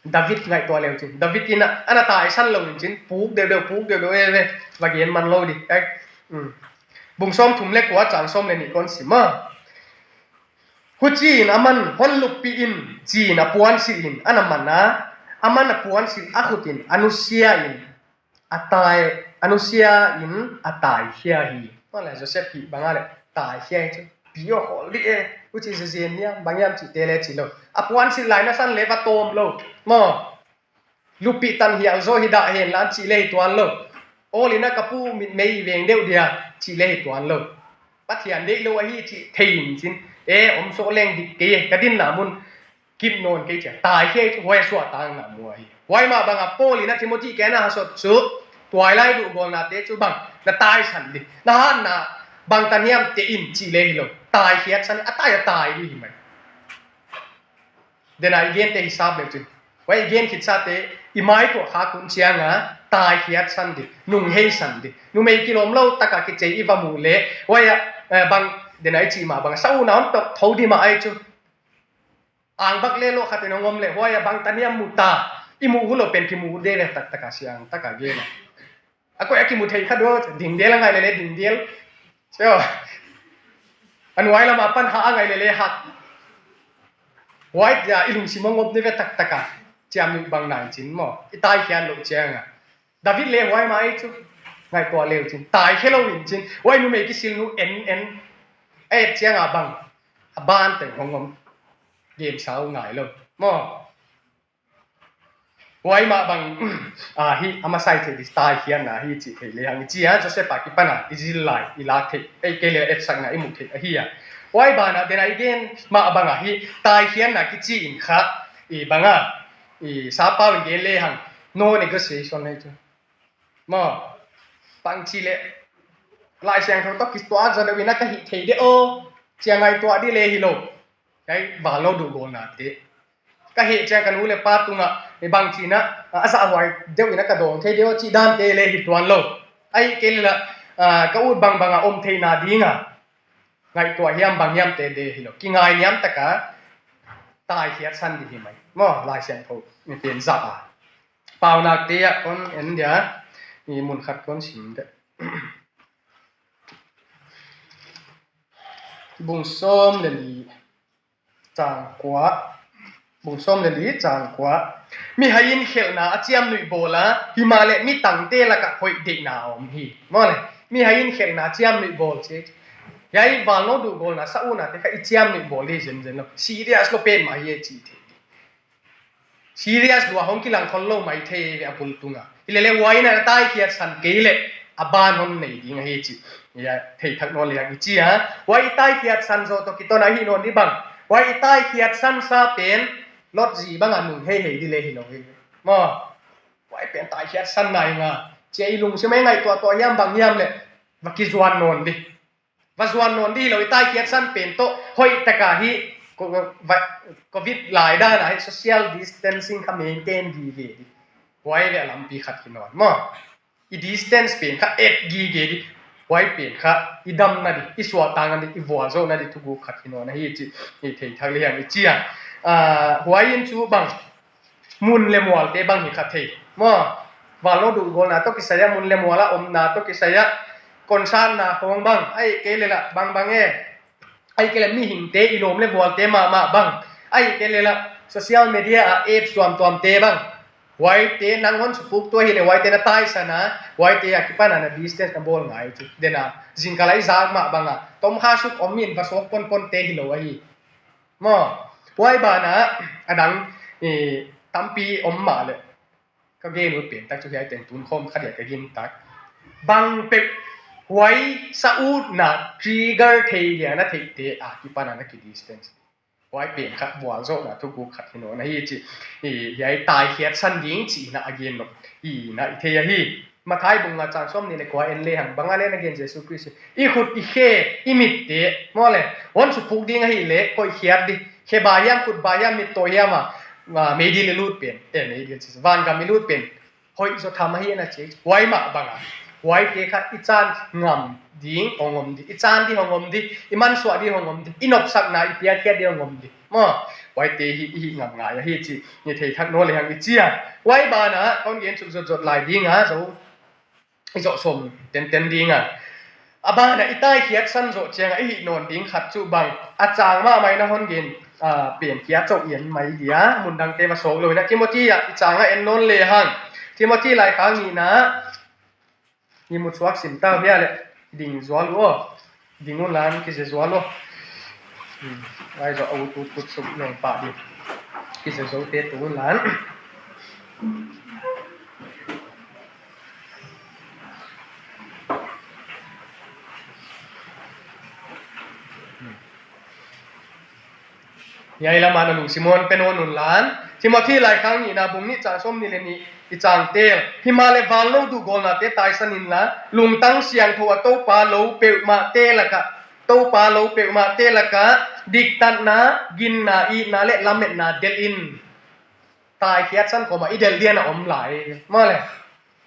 David ngaihtuah le uh cin. David in ah, a na taisan lo in cin, puk deuhdeuh, puk deuhdeuh, eh, eh, va gen man lo di. Eh, mm. Bung sawm thum le kua chang sawm le nih kon sim a. Huchiin aman hon luppih in, ci-in a puansilh in, a na man a, aman a puansilh a khut in, a nusia in, a tai, a nusia in, a taikhia hi. Maw leh Joseph hi bang a leh taikhia hi cu. Pi aw khawl dih e, huchi zezen hiam, bang hiam cihte le ci lo. A puansilh lai nasan le va tawm lo. Maw. Lupih tan hial zaw hi dah hen la cih le hi tuan lo. Awl in ah ka pu mitmei veng deuh dia cih le hi tuan lo. Pathian deih lo ahi cih thei in cin. E, om sawh leng dik kei e, ka dinna mun kip nawn kei cia. Taikhia hi cu huai suahtakna mu ahi. Huai mah bang a Paul in ah Timothy kiang a hasot cu tuailai duhgawlnate cu bang na taisan di. Na hatna bangtan hiam te in cih le hi lo. Taikhiatsan, a tai a tai di hi mai. Dena i gente hisap le cin. Huai i gen khitsate i mai tuah khak hun ciang a taikhiatsan di, nungheisan di. Numei kilawm lo taka kicei i va muh leh huai ah, eh, bang dena i cih mah bang a sa utna hon tawk tho di mah ahi cu. Ang bak le lawh khat in hong om leh huai ah bangtan hiam mu ta, i muh uh lo pen kimuh uh de le taktak a siang taka gen a. A koih a kimu thei kha dua, ding del a ngai lele ding del. Sio. A nuai lam a pan hak a ngai lele hak. Huai dia i lungsim a ngop ni ve taktak a. Ciamnuih bang nai cin maw. I taikhiat loh ciang a. David le huai mah ei cu. Ngaihtuah le uh cin. Taikhia lo in cin. Huai numei kisil nu en en. A et ciang a bang. A ban teng hong om. Gen sau ngai lo. Maw. Huai mah bang, ah, hi, a masa i thei di taikhiatna hi cih thei le hang i ci a, Joseph a kipan a, i zil lai, i lak thei, ei kei le etsakna i muh thei ahi a. Huai ban a, dena i gen mah bang a hi, taikhiatna kici in kha, i bang a, i sapau in gen le hang, no negotiation nei cu. Maw, bang ci le, Lai Siangtho tawh kituak zaw deuh in a ka hih thei de aw, cia ngaihtuah di le hi lo. Kei val lo duhgawlnate. Ka heh ciang ka nu le pa tungah, eh, bangci in ah, a zahhuai deuh in a ka dawng thei deuh a cih dante le hi tuan lo. Ahih kei leh lah, ah, ka ut bangbang a om theihna ding a ngaihtuah hiam bang hiamte de hi lo. Kingainiam taka taikhiatsan di hi mai. Maw, Lai Siangtho mi pen zah a. Paunakte ah kon en dia, i mun khat kon sim deuh. Bung sawm le li. Cang kua. Bung sawm le li cang kua. Mihai in khelhna a ciamnuih bawl a, himahleh mi tangte lakah hoih deihna a om hi. Maw le, mihai in khelhna a ciamnuih bawl ci. Hiai val no duhgawlna sa utnate kha i ciamnuih bawl hi zenzen lo. Serious lo pen mah hi e ci thei. Serious lua hong kilang khol lo mai thei ve a bul tungah. Hi lele huai in a taikhiatsan kei leh a ban hon nei ding ahi ci. Ia, thei thak nawn liang i ci a. Huai i taikhiatsan zaw tawh kiton a hi nawn di bang. Huai i taikhiatsan sa pen Lot zi bang a nung heihei di le hi lo hi. Maw. Huai pen taikhiatsan nai nga. Cia i lungsim ei ngaihtuahtuah hiam bang hiam leh. Va kizuan nawn di. Va zuan nawn di hi lo, i taikhiatsan pen tawh hoih taka hi, ko-, va-, covid lai dan a hi social distancing kha maintain di ve di. Huai ve a lampi khat hi nawn maw. I distance pen kha et gige di. Huai pen kha i damna di, i suahtakna di, i vualzawhna di thuguk khat hi nawn ahi ci, i thei thak liang i ci a. Ah, huai in cu bang, mun le mualte bang hi kha thei. Maw, val no duhgawlna tawh kisai a, mun le mual a omna tawh kisai a, concert na khawng bang, ahih kei leh lah bangbang e, ahih kei leh mihingte i lawm le vualte mahmah bang, ahih kei leh lah social media a app tuamtuamte bang, huaite nang hon supuk tuah hi leh huaite na taisan a, huaite a kipan a na distance na bawl ngai cu. Dena, zingkal a i zak mah bang a, tomkha suk om in va suak ponponte hi lo ahi. Maw, huai banah a dang, eh, tampi om mah leh ka gen ut pen tak cu hiai teng tun khawm khat ia ka gin tak. Bang peuh huai sa utna trigger thei dia na theihte a kipan a na ki distance. Huai pen khat vualzawhna thuguk khat hi nawn ahi ci. I, hiai taikhiat san ding cihna a gen nop i na i thei ahi. Matthai bung nga chang sawm nih leh kua en lehang bang a leh na gen Jesu Khrist i khut i khe i mitte maw leh hon supuk ding ahih leh koihkhiat di. Khe ba hiam, khut ba hiam, mit tawi hiam a, a, meidil i lut pen, eh, meidil ci, vangam i lut pen hoih zaw tham ahi na ci. Huai mah bang a huaite kha i caan ngam ding hong om di, i caan di hong om di, i mansuah di hong om di, i nopsakna i piakkhiat di hong om di. Maw, huaite hi i hih ngam ngai ahi ci. Ni thei thak nawn lehang i ci a. Huai banah kon gen suk zotzot lai ding a, zo i zoh sawm tenten ding a. A banah i taikhiat san zawh ciangah i hih nawn ding khat cu bang a cang mahmah i na hon gen, a, pen kia coh i en mai dia, mun dangte va sawk lo i na. Timothy ah i cangah en nawn lehang. Timothy laikhak nihna, ni mu chuak sim tau hia leh ding zual uh aw. Ding un lan kize zual uh. Hmm, ai zawh a ut ut ut suk neng pah ding. Kize zote tung un lan. Hiai lamah na lungsim hon pe nawn un lan. Timothy laikhak nihna bung nih chang sawm nih leh nih i cang tel. Himahleh vanlo duhgawlnate taisan inla, lungtang siangtho a Topa lo peuhmahte lakah, Topa lo peuhmahte lakah diktatna, ginna, itna leh lametna delh in. Taikhiat san kawmah i delh dian a om lai. Maw leh.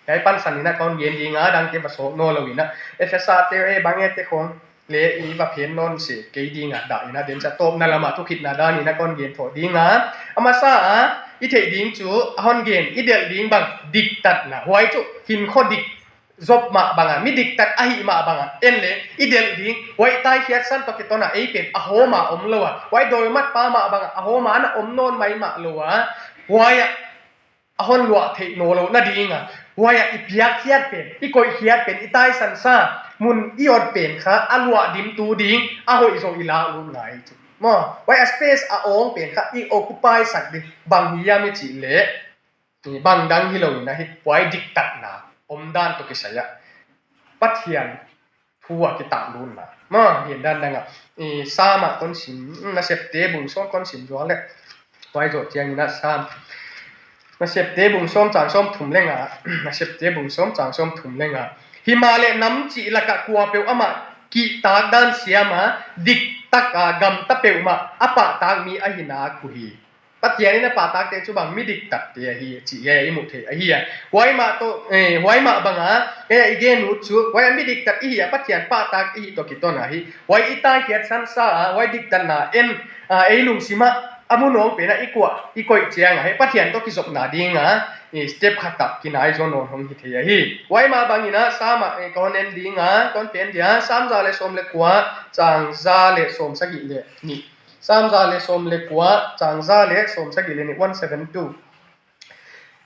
Hiai pansan in a kon gen ding a, dangte va sawk nawn lo in a. Efesa te, eh, bang e te khong leh i va phen nawn se kei ding a dah in a, den sa tawpna lamah thukhitna dan in a kon gen thawh ding a. A masa a i theih ding cu a hon gen i delh ding bang diktatna. Huai cu hinkhua dik zop mah bang a, mi diktat ahih mah bang a en leh i delh ding. Huai taikhiat san tawh kiton a ei pen a hawm a om lo a, huai dawimat pa mah bang a a hawm a na om nawn mai mah lo a. Huai ah a hon luah theih nawn lo nading a, huai ah i piakkhiat pen, i koihkhiat pen, i taisansa mun i ot pen kha a luah dimtu ding a hoih zong i lak lut ngai ci. Maw, huai a space a awng pen kha i occupy sak ding. Bang hiam i cih leh, i bang dang hi lo in a, hi huai diktatna omdan tawh kisai ah Pathian thu a kitak lutna. Maw, hian dan dang ah, i, Sam ah kon sim, Nasepte bung sawm kon sim zual leh. Huai zawh ciangin a Sam, Nasepte bung sawm chang sawm thum leh nga, Nasepte bung sawm chang sawm thum leh nga. Himahleh nam cih lakah kua peuh amah kihtak dan siam a, diktak a gamta peuhmah a pahtak mi ahi nak uh hi. Pathian in a pahtakte cu bang mi diktatte ahi, cih hi a i muh theih ahi a. Huai mah tawh, eh, huai mah bang a, eh, i gen ut cu, huai a mi diktat i hi a, Pathian pahtak i hi tawh kiton a hi. Huai i taikhiat sansa a, huai diktatna en, a, ei lungsim ah, a mu nawng pen a i kuah, i koih ciang a hi, Pathian tawh kizopna ding a, eh, step khat ah kinai zaw nawn hong hi thei ahi. Huai mah bang in a, Sam ah, eh, kon en ding a, kon phen dia, Sam za leh sawm leh kua, chang za leh sawm sagih leh nih. Sam za leh sawm leh kua, chang za leh sawm sagih leh nih, one seven two.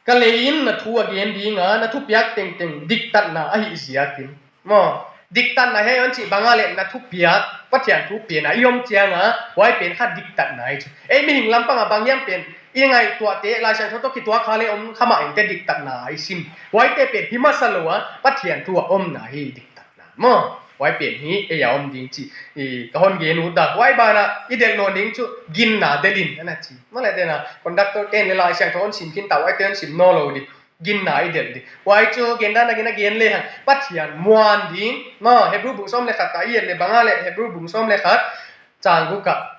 Ka lei in na thu a gen ding a, na thupiak tengteng diktatna ahih ziakin. Maw, diktatna hi a hon cih bang a leh na thupiak, Pathian thu pen a i om ciang a, huai pen kha diktatna hi ci. Ei mihing lampang a bang hiam pen i ngaihtuahte, Laisiangtho tawh kituak kha leh om kha mah inteh diktatna i sim. Huaite pen hi masa lo a, Pathian thu a omna hi diktatna. Maw, huai pen hi ei a om ding cih, i, ka hon gen ut a. Huai banah i delh nawn ding cu ginna delh in, a na ci. Maw leh dena, conductor ten leh Laisiangtho hon sim khin ta, huaite hon sim nawn lo ding. Ginna i delh ding. Huai cu gen dan a gen a gen lehang Pathian muan ding. Maw, Hebru bung sawm leh khat ah i et leh bang a leh Hebru bung sawm leh khat chang guk ah.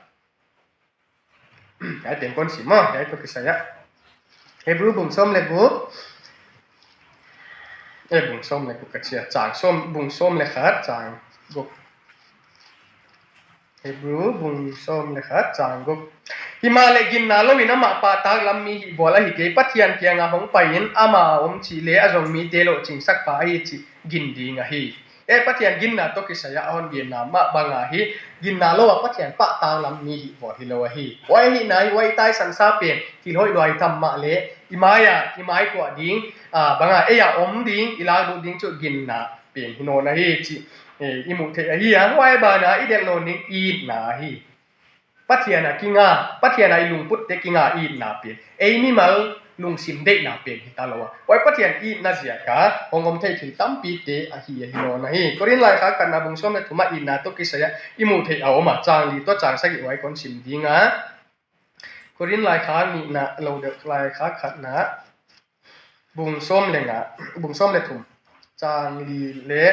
Hiai teng kon sim maw, hiai tawh kisai ah. Hebru bung sawm leh guk. Eh, bung sawm leh guk ka ci a, chang sawm, bung sawm leh khat, chang guk. Hebru bung sawm leh khat, chang guk. Himahleh ginna lo in amah pahtak lam mi hihbual ahi kei, Pathian kiangah hong pai in amah a om cih leh a zong mite lohcingsak pa ahi cih gin ding ahi. Eh, Pathian ginna tawh kisai ah a hon genna mah bang a hi, ginna lo a Pathian pahtak lam mi hihbual hi lo ahi. Huai ahihna hi, huai i taisansa pen thil hoih lua hi tham mah leh i mai a, i mai kuah ding, a, bang a ei a om ding, i lak lut ding cu ginna pen hi nawn ahi cih, eh, i muh theih ahi a. Huai banah i delh nawn ding itna ahi. Pathian a kinga, Pathian a i lungputte kinga itna pen, ei mimal lungsim deihna pen hi ta lo a. Huai Pathian itna ziaka hong om thei thil tampite ahi ahi nawn ahi. Korin laikhak khatna bung sawm le thum ah itna tawh kisai ah i muh theih a om a, chang li tawh chang sagih huai kon sim ding a. Korin laikhak nihna lo deuh, laikhak khatna bung sawm le nga, bung sawm le thum, chang li le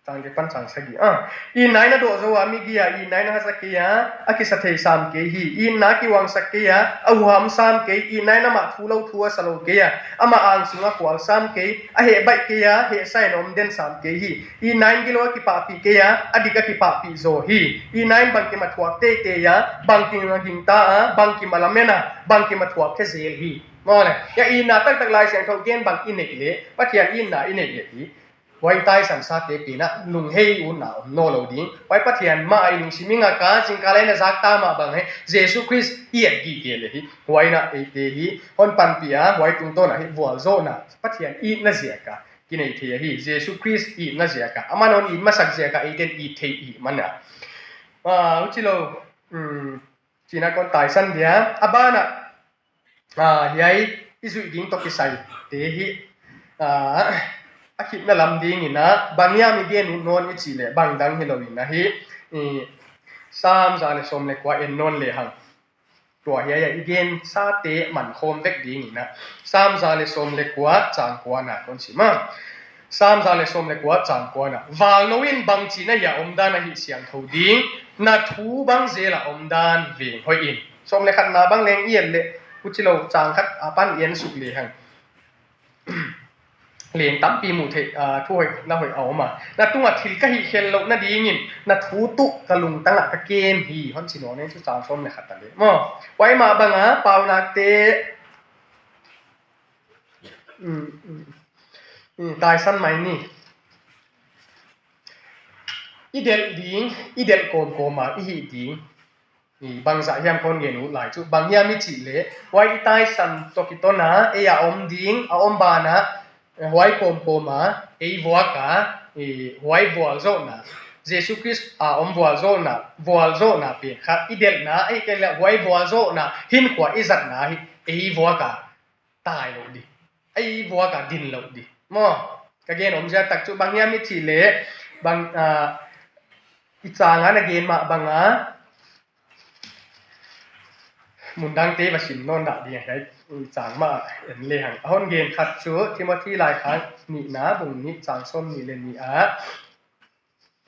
chang li pan chang sagih. Ah, itna in a dawh zo a, migia itna in a haza kei a, a kisa thei sam kei hi. Itna a kihuangsak kei a, a huham sam kei. Itna in amah thu lo thu a sa lo kei a, amah ang sung a khual sam kei. A heh baih kei a, heh sa in a om den sam kei hi. Itna in gilo a kipahpih kei a, a dik a kipahpih zaw hi. Itna in bangkim a thuak teitei a, bangkim a gingta a, bangkim a lamen a, bangkim a thuak khe zel hi. Maw le, ya itna taktak Lai Siangtho gen bang i neih leh, Pathian itna i neih leh hi. Huai taisan sate pen ah lunghei utna om nawn lo ding. Huai Pathian mah a i lungsim i ngak a, zingkal a i na zak ta mah bang hi, Jesu Khrist i et gige leh hi. Huai in ah eite hi hon panpih a, huai tungtawn ah hi vualzawhna, Pathian itna ziaka kinei thei ahi. Jesu Khrist itna ziaka, aman hon it masak ziaka eiten it thei i hih man a. Ah, huchi lo, um, cina kon taisan dia. A ban ah, ah, hiai i zuih ding tawh kisai te hi, ah, a khitna lam ding in ah, bang hiam i gen ut nawn i cih leh, bang dang hi lo in ah hi, i, Sam za le sawm le kua en nawn le hang. Tua hiai ah i gen sate man khawm vek ding in ah, Sam za le sawm le kua chang kua na kon sim a. Sam za le sawm le kua chang kua na, valno in bangci na hia omdan ahi siangtho ding, na thu bang zel a omdan veng hoih in. Sawm le khatna bang leng i et leh, huchi lo chang khat a pan i en suk le hang. Leng tampi muh theih, ah, thu hoih, na hoih a om a. Na tungah thil ka hih khelh loh nadingin, na thu tuh ka lungtang ah ka kem hi, hon ci nawn e, chu chang sawm le khat a le. Maw, huai mah bang a, paunakte, um, um, um, taisan mai ni. I delh ding, i delh kawmkawm a i hih ding. I bangzah hiam kon gen ut lai chu, bang hiam i cih leh, huai i taisan tawh kiton a, ei a om ding, a om ban ah, huai kawmkawm a ei vuak a, i huai vualzawhna, Jesu Khrist a om vualzawhna, vualzawhna pen kha i delhna, ei kei leh huai vualzawhna hinkhua i zatna hi, ei vuak a tai loh di, ei vuak a din loh di. Maw, ka gen omzia tak chu bang hiam i cih leh, bang, ah, i chang a na gen mah bang a, mundangte va sim nawn dah ding a, hiai i chang mah en le hang. A hon gen khat chu Timothy laikhak nihna bung nih chang sawm nih le nih ah,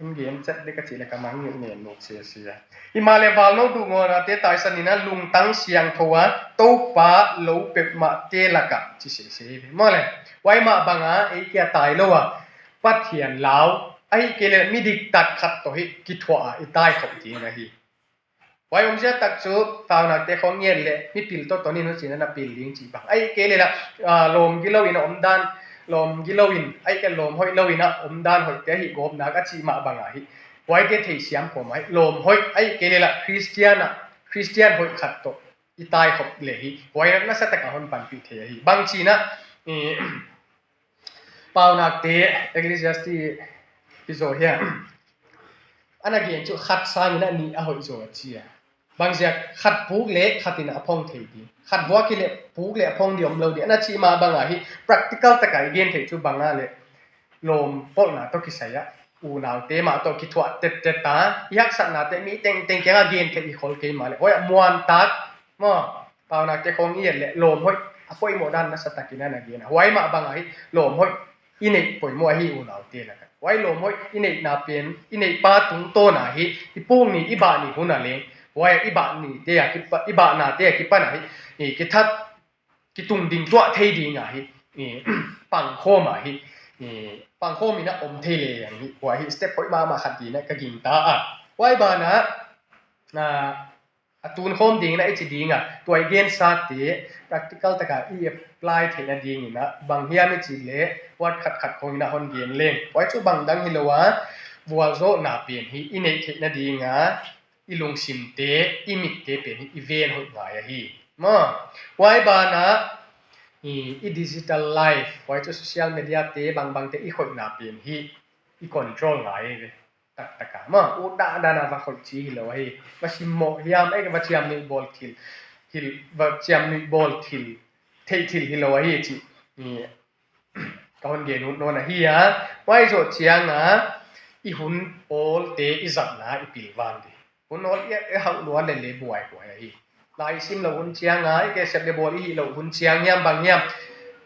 hon gen chet dek a cih leh ka mang nih nen nuk sia sia. Himahleh valno duhngawnate taisan in ah lungtang siangtho a Toupa lo peuhmahte lakah ci sese hi. Maw le, huai mah bang a ei kia tai lo a Pathian lau, ahih kei leh midiktat khat tawh hi kithuah a i tai khop ding ahi. Huai omzia tak chu, paunakte khong ngiat leh mipil tawh ton in huchi na na pil ding cih bang. Ahih kei leh lah, ah, lawm gilo in a omdan, lawm gilo in, ahih kei lawm hoih lo in a omdan hoihte ahi gawp nak a cih mah bang ahi. Huaite theisiam khawm ahi, lawm hoih, ahih kei leh lah Khristian ah, Khristian hoih khat tawh i tai khop leh hi. Huai na nasa tak a hon panpih thei ahi. Bangci na, eh, Paunakte, Ecclesiastes i zaw hiam? A na gen chu khat sangin a nih a hoih zaw a ci a. Bangziak khat puk leh khat in a phong thei ding. Khat vuak hi leh puk leh a phong ding om lo ding. A na cih mah bang a hi practical tak a i gen theih chu bang a leh lawm polhna tawh kisai a unaute mah tawh kithuah tettet a i haksatnate mi tengteng kiang a gen theih i khol kei mah leh. Huai a muantak maw? Paunakte khong i et leh lawm hoih a poimoh dan nasa takin a na gen a. Huai mah bang a hi lawm hoih i neih poimoh ahi unaute lakah. Huai lawm hoih i neihna pen i neihpa tungtawn a hi i puk ni i bah ni hun a leng. Huai i bah nite a kipa, i bahnate a kipan a hi i kithat kitung ding tuah thei ding a hi i pangkhawm a hi i pangkhawm in a om thei leng hi. Huai hi step hoih mahmah khat ding a ka gingta a. Huai ban ah, ah, a tunkhawm dingin a i ci ding a, tua i gensate practical tak a i apply theihna dingin a bang hiam i cih leh word khatkhat khong in a hon gen leng. Huai chu bang dang hi lo a, vualzawhna pen hi i neih theihna ding a, i lungsimte, i mitte pen hi i ven hoih ngai ahi. Maw, huai ban ah i, i digital life, huai chu social media te bangbangte i khoihna pen hi i control ngai ve. taktak a, maw, ut dahdah a va khoih ci hi lo ahi. Va simmawh hiam, ei, va ciamnuih bawl thil, thil, va ciamnuih bawl thil, theih thil hi lo ahi ci. Ka hon gen ut nawn ahi a, huai zawh ciangin i hun awlte i zatna i pilvan ding. Hun awl i, i hauh lua leh leh buaibuai ahi. Lai i sim loh hun ciangin, i ke sep leh bawl i hih loh hun ciang hiam, bang hiam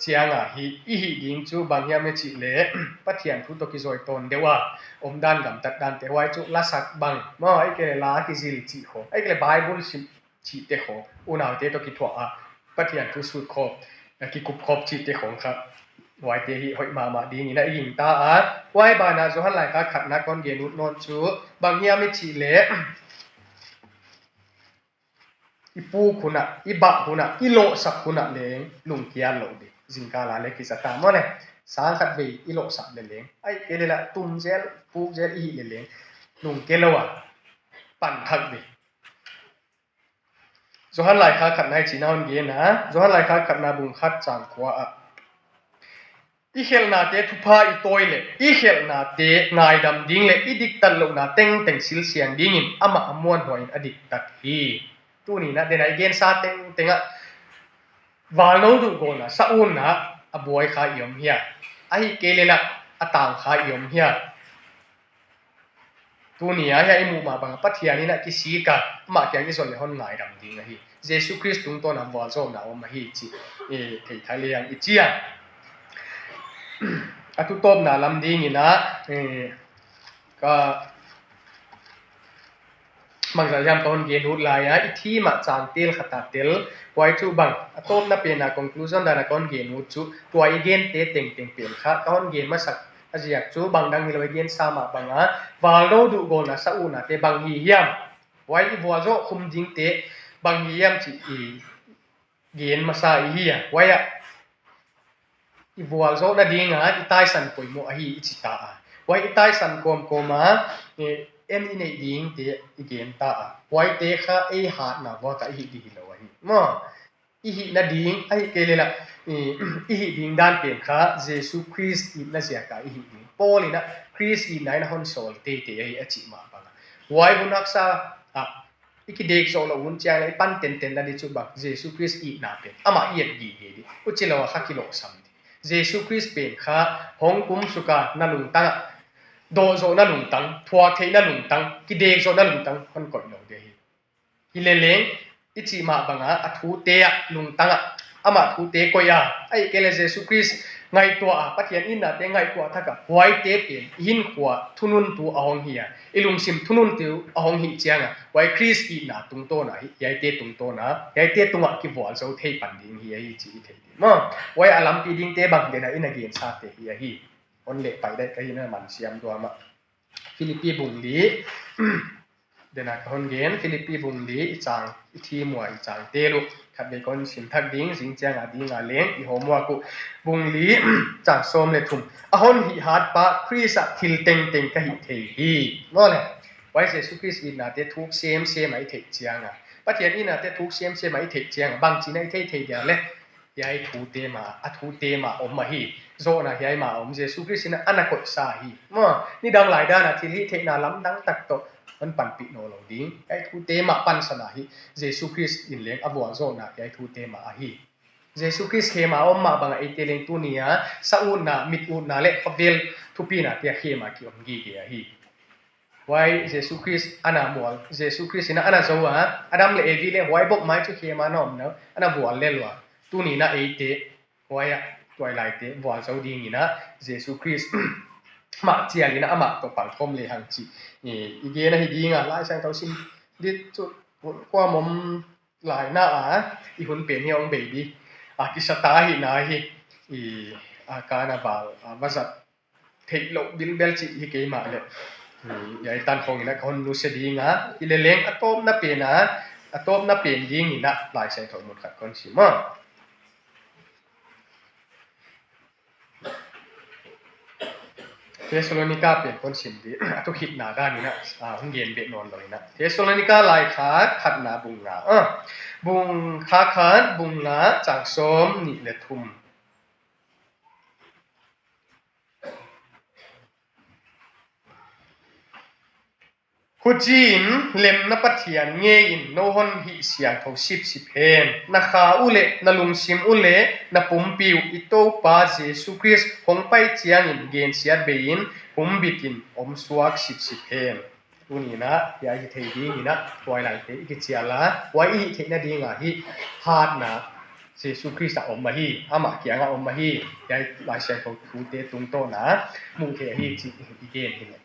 ciangin, hih, i hih ding cu bang hiam i cih leh Pathian thu tawh kizawi tawn deuh a, omdan gamtat dante, huai cu lasak bang, maw, i ke leh la kizil cih khawng, i ke leh Bible sim cihte khawng, unaute tawh kithuah a, Pathian thu sut khawm, kikup khawm cihte khawng kha, huaite hi hoih mahmah dingin a i gingta a. Huai banah Johan laikhak khatna ka hon gen ut nawn cu bang hiam i cih leh, i puk hunah, i bah hunah, i lawhsak hunah leng lungkiat loh ding. Zingkal a leh kiza ta maw le, sang khat vei i lawhsak leh leng, ahih kei leh lah tum zel, puk zel i hih leh leng lungkia lo a, pan thak ding. Johan laikhak khatna i cihna hon gen a, Johan laikhak khatna bung khat cang kua ah, i khelhnate thupha i tawi leh i khelhnate ngaidam ding leh i diktat lohna tengteng silsiang dingin amah a muanhuai in a diktat hi. Tuni in ah, den a i gensa tengteng ah, valno duhgawlna, sa-utna a buai kha i om hia? Ahih kei leh lah a tang kha i om hia? Tuni a hiah i muh mah bangin Pathian in ah kisik a, amah kiang i zon leh hon ngaidam ding ahi. Jesu Khrist tungtawn a vualzawhna om ahi cih, eh, thei thei leng i ci a. A tutawpna lam dingin ah, eh, ka bangzah hiam ka hon gen ut lai a, i thim ah cang tel khat a tel, huai cu bang, a tawpna pen a conclusion dan a ka hon gen ut cu, tua i gente tengteng pen kha ka hon gen masak a ziak cu bang dang hi lo, i gensa mah bangin valno duhgawlna, sa-utnate bang hi hiam? Huai i vualzawh khum dingte bang hi hiam cih i gen masa i hi a, huai ah i vualzawh nading a i taisan poimawh ahi i ci ta a, huai i taisan kawmkawm a, eh, en i neih dingte i gen ta a, huaite kha ei hatna vuak a i hih ding hi lo ahi. Maw, i hih nading, ahih kei leh lah, i, i hih ding dan pen kha Jesu Khrist itna ziak a i hih ding. Paul in ah Khrist itna in a hon sawl teitei ahi a cih mah bangin, huai hun haksa ah i kidek zawh loh hun ciang leh i pan tenten nading cu bang, Jesu Khrist itna pen amah i et gige ding. Huci lo a kha kilawhsam ding. Jesu Khrist pen kha hong kumsuk a na lungtang ah, dawh zawh na lungtang, thuak theih na lungtang, kidek zawh na lungtang hon koih lo ding hi. Hi leh leng, i cih mah bangin a thute ah lungtang a, amah thute koih a, ahih kei leh Jesu Khrist ngaihtuah a, Pathian itnate ngaihtuah thak a, huaite pen i hinkhua thununtu a hong hi a, i lungsim thununtu a hong hih ciangin, huai Khrist itna tungtawn a, hiaite tungtawn a, hiaite tungah kivualzo thei pan ding hi ahi cih i thei ding. Maw, huai a lampi dingte bang den a i na gensate hi ahi. Hon leh pai daih ka hi na, man siam duam ah. Philippi bung li, den a ka hon gen, Philippi bung li i cang, i thim uh a i cang tel uh. Khat vei ka hon sim thak ding, zing ciang a ding a leng i homework uh. Bung li, cang sawm leh thum. A hon hih hat pa Khrist ah thil tengteng ka hih thei hi. Maw le, huai Jesu Khrist itnate thuk semsem a i theih ciangin, Pathian itnate thuk semsem a i theih ciangin, bangci in a i thei thei dia le, hiai thute mah, a thute mah om ahi. Zawhna hiai mah om, Jesu Khrist in a na koihsa hi. Maw, nidang lai dan a thilhihtheihna lamdang tak tawh hon panpih nawn lo ding. Hiai thute mah pansan ahi. Jesu Khrist in leng a vualzawhna hiai thute mah ahi. Jesu Khrist khem a om mah bangin eite leng tuni a sa-utna, mit-utna leh khawvel thupinate a khem a ki-om gige ahi. Huai Jesu Khrist a na mual, Jesu Khrist in a na zo a, Adam leh Evi leh huai bok mai cu khem a na om lo, a na vual lel ua. Tuni in a eite, huai ah, tuailaite vualzo dingin a, Jesu Khrist mah cial in a amah tawh pangkhawm lehang cih i, i gen ahi ding a, Lai Siangtho sim dit cu kuamom lai na a, i hun pen hi hong bei ding a, kisa ta hi na hi, i, a, ka na val, a, va zat theih loh bilbel cih hi kei mah leh, i, hiai tan khawng in a ka hon nusia ding a, hi leh leng a tawpna pen a, a tawpna pen dingin a Lai Siangtho mun khat ka hon sim a. Thessalonika pen ka hon sim ding, a thukhitna dan in a, a, hong gen beh nawn lo in a. Thessalonika laikhak khatna bung nga, a, bung kha khat, bung nga, cang sawm nih leh thum. Huci-in lemna Pathian ngei-in no hon hih siangtho sipsip hen. Na kha uh le na lungsim uh le na pumpi uh i Topa Jesu Khrist hong pai ciangin gensiat bei-in humbit in om suak sipsip hen. Tuninah hiai hi thei dinginah tuailaite i kicial a, huai i hih theihna dingah hih hatna Jesu Khrist ah om ahi, amah kiangah om ahi. Hiai Laisiangtho thute tungtawna muh theih ahi cih i gen hi leh.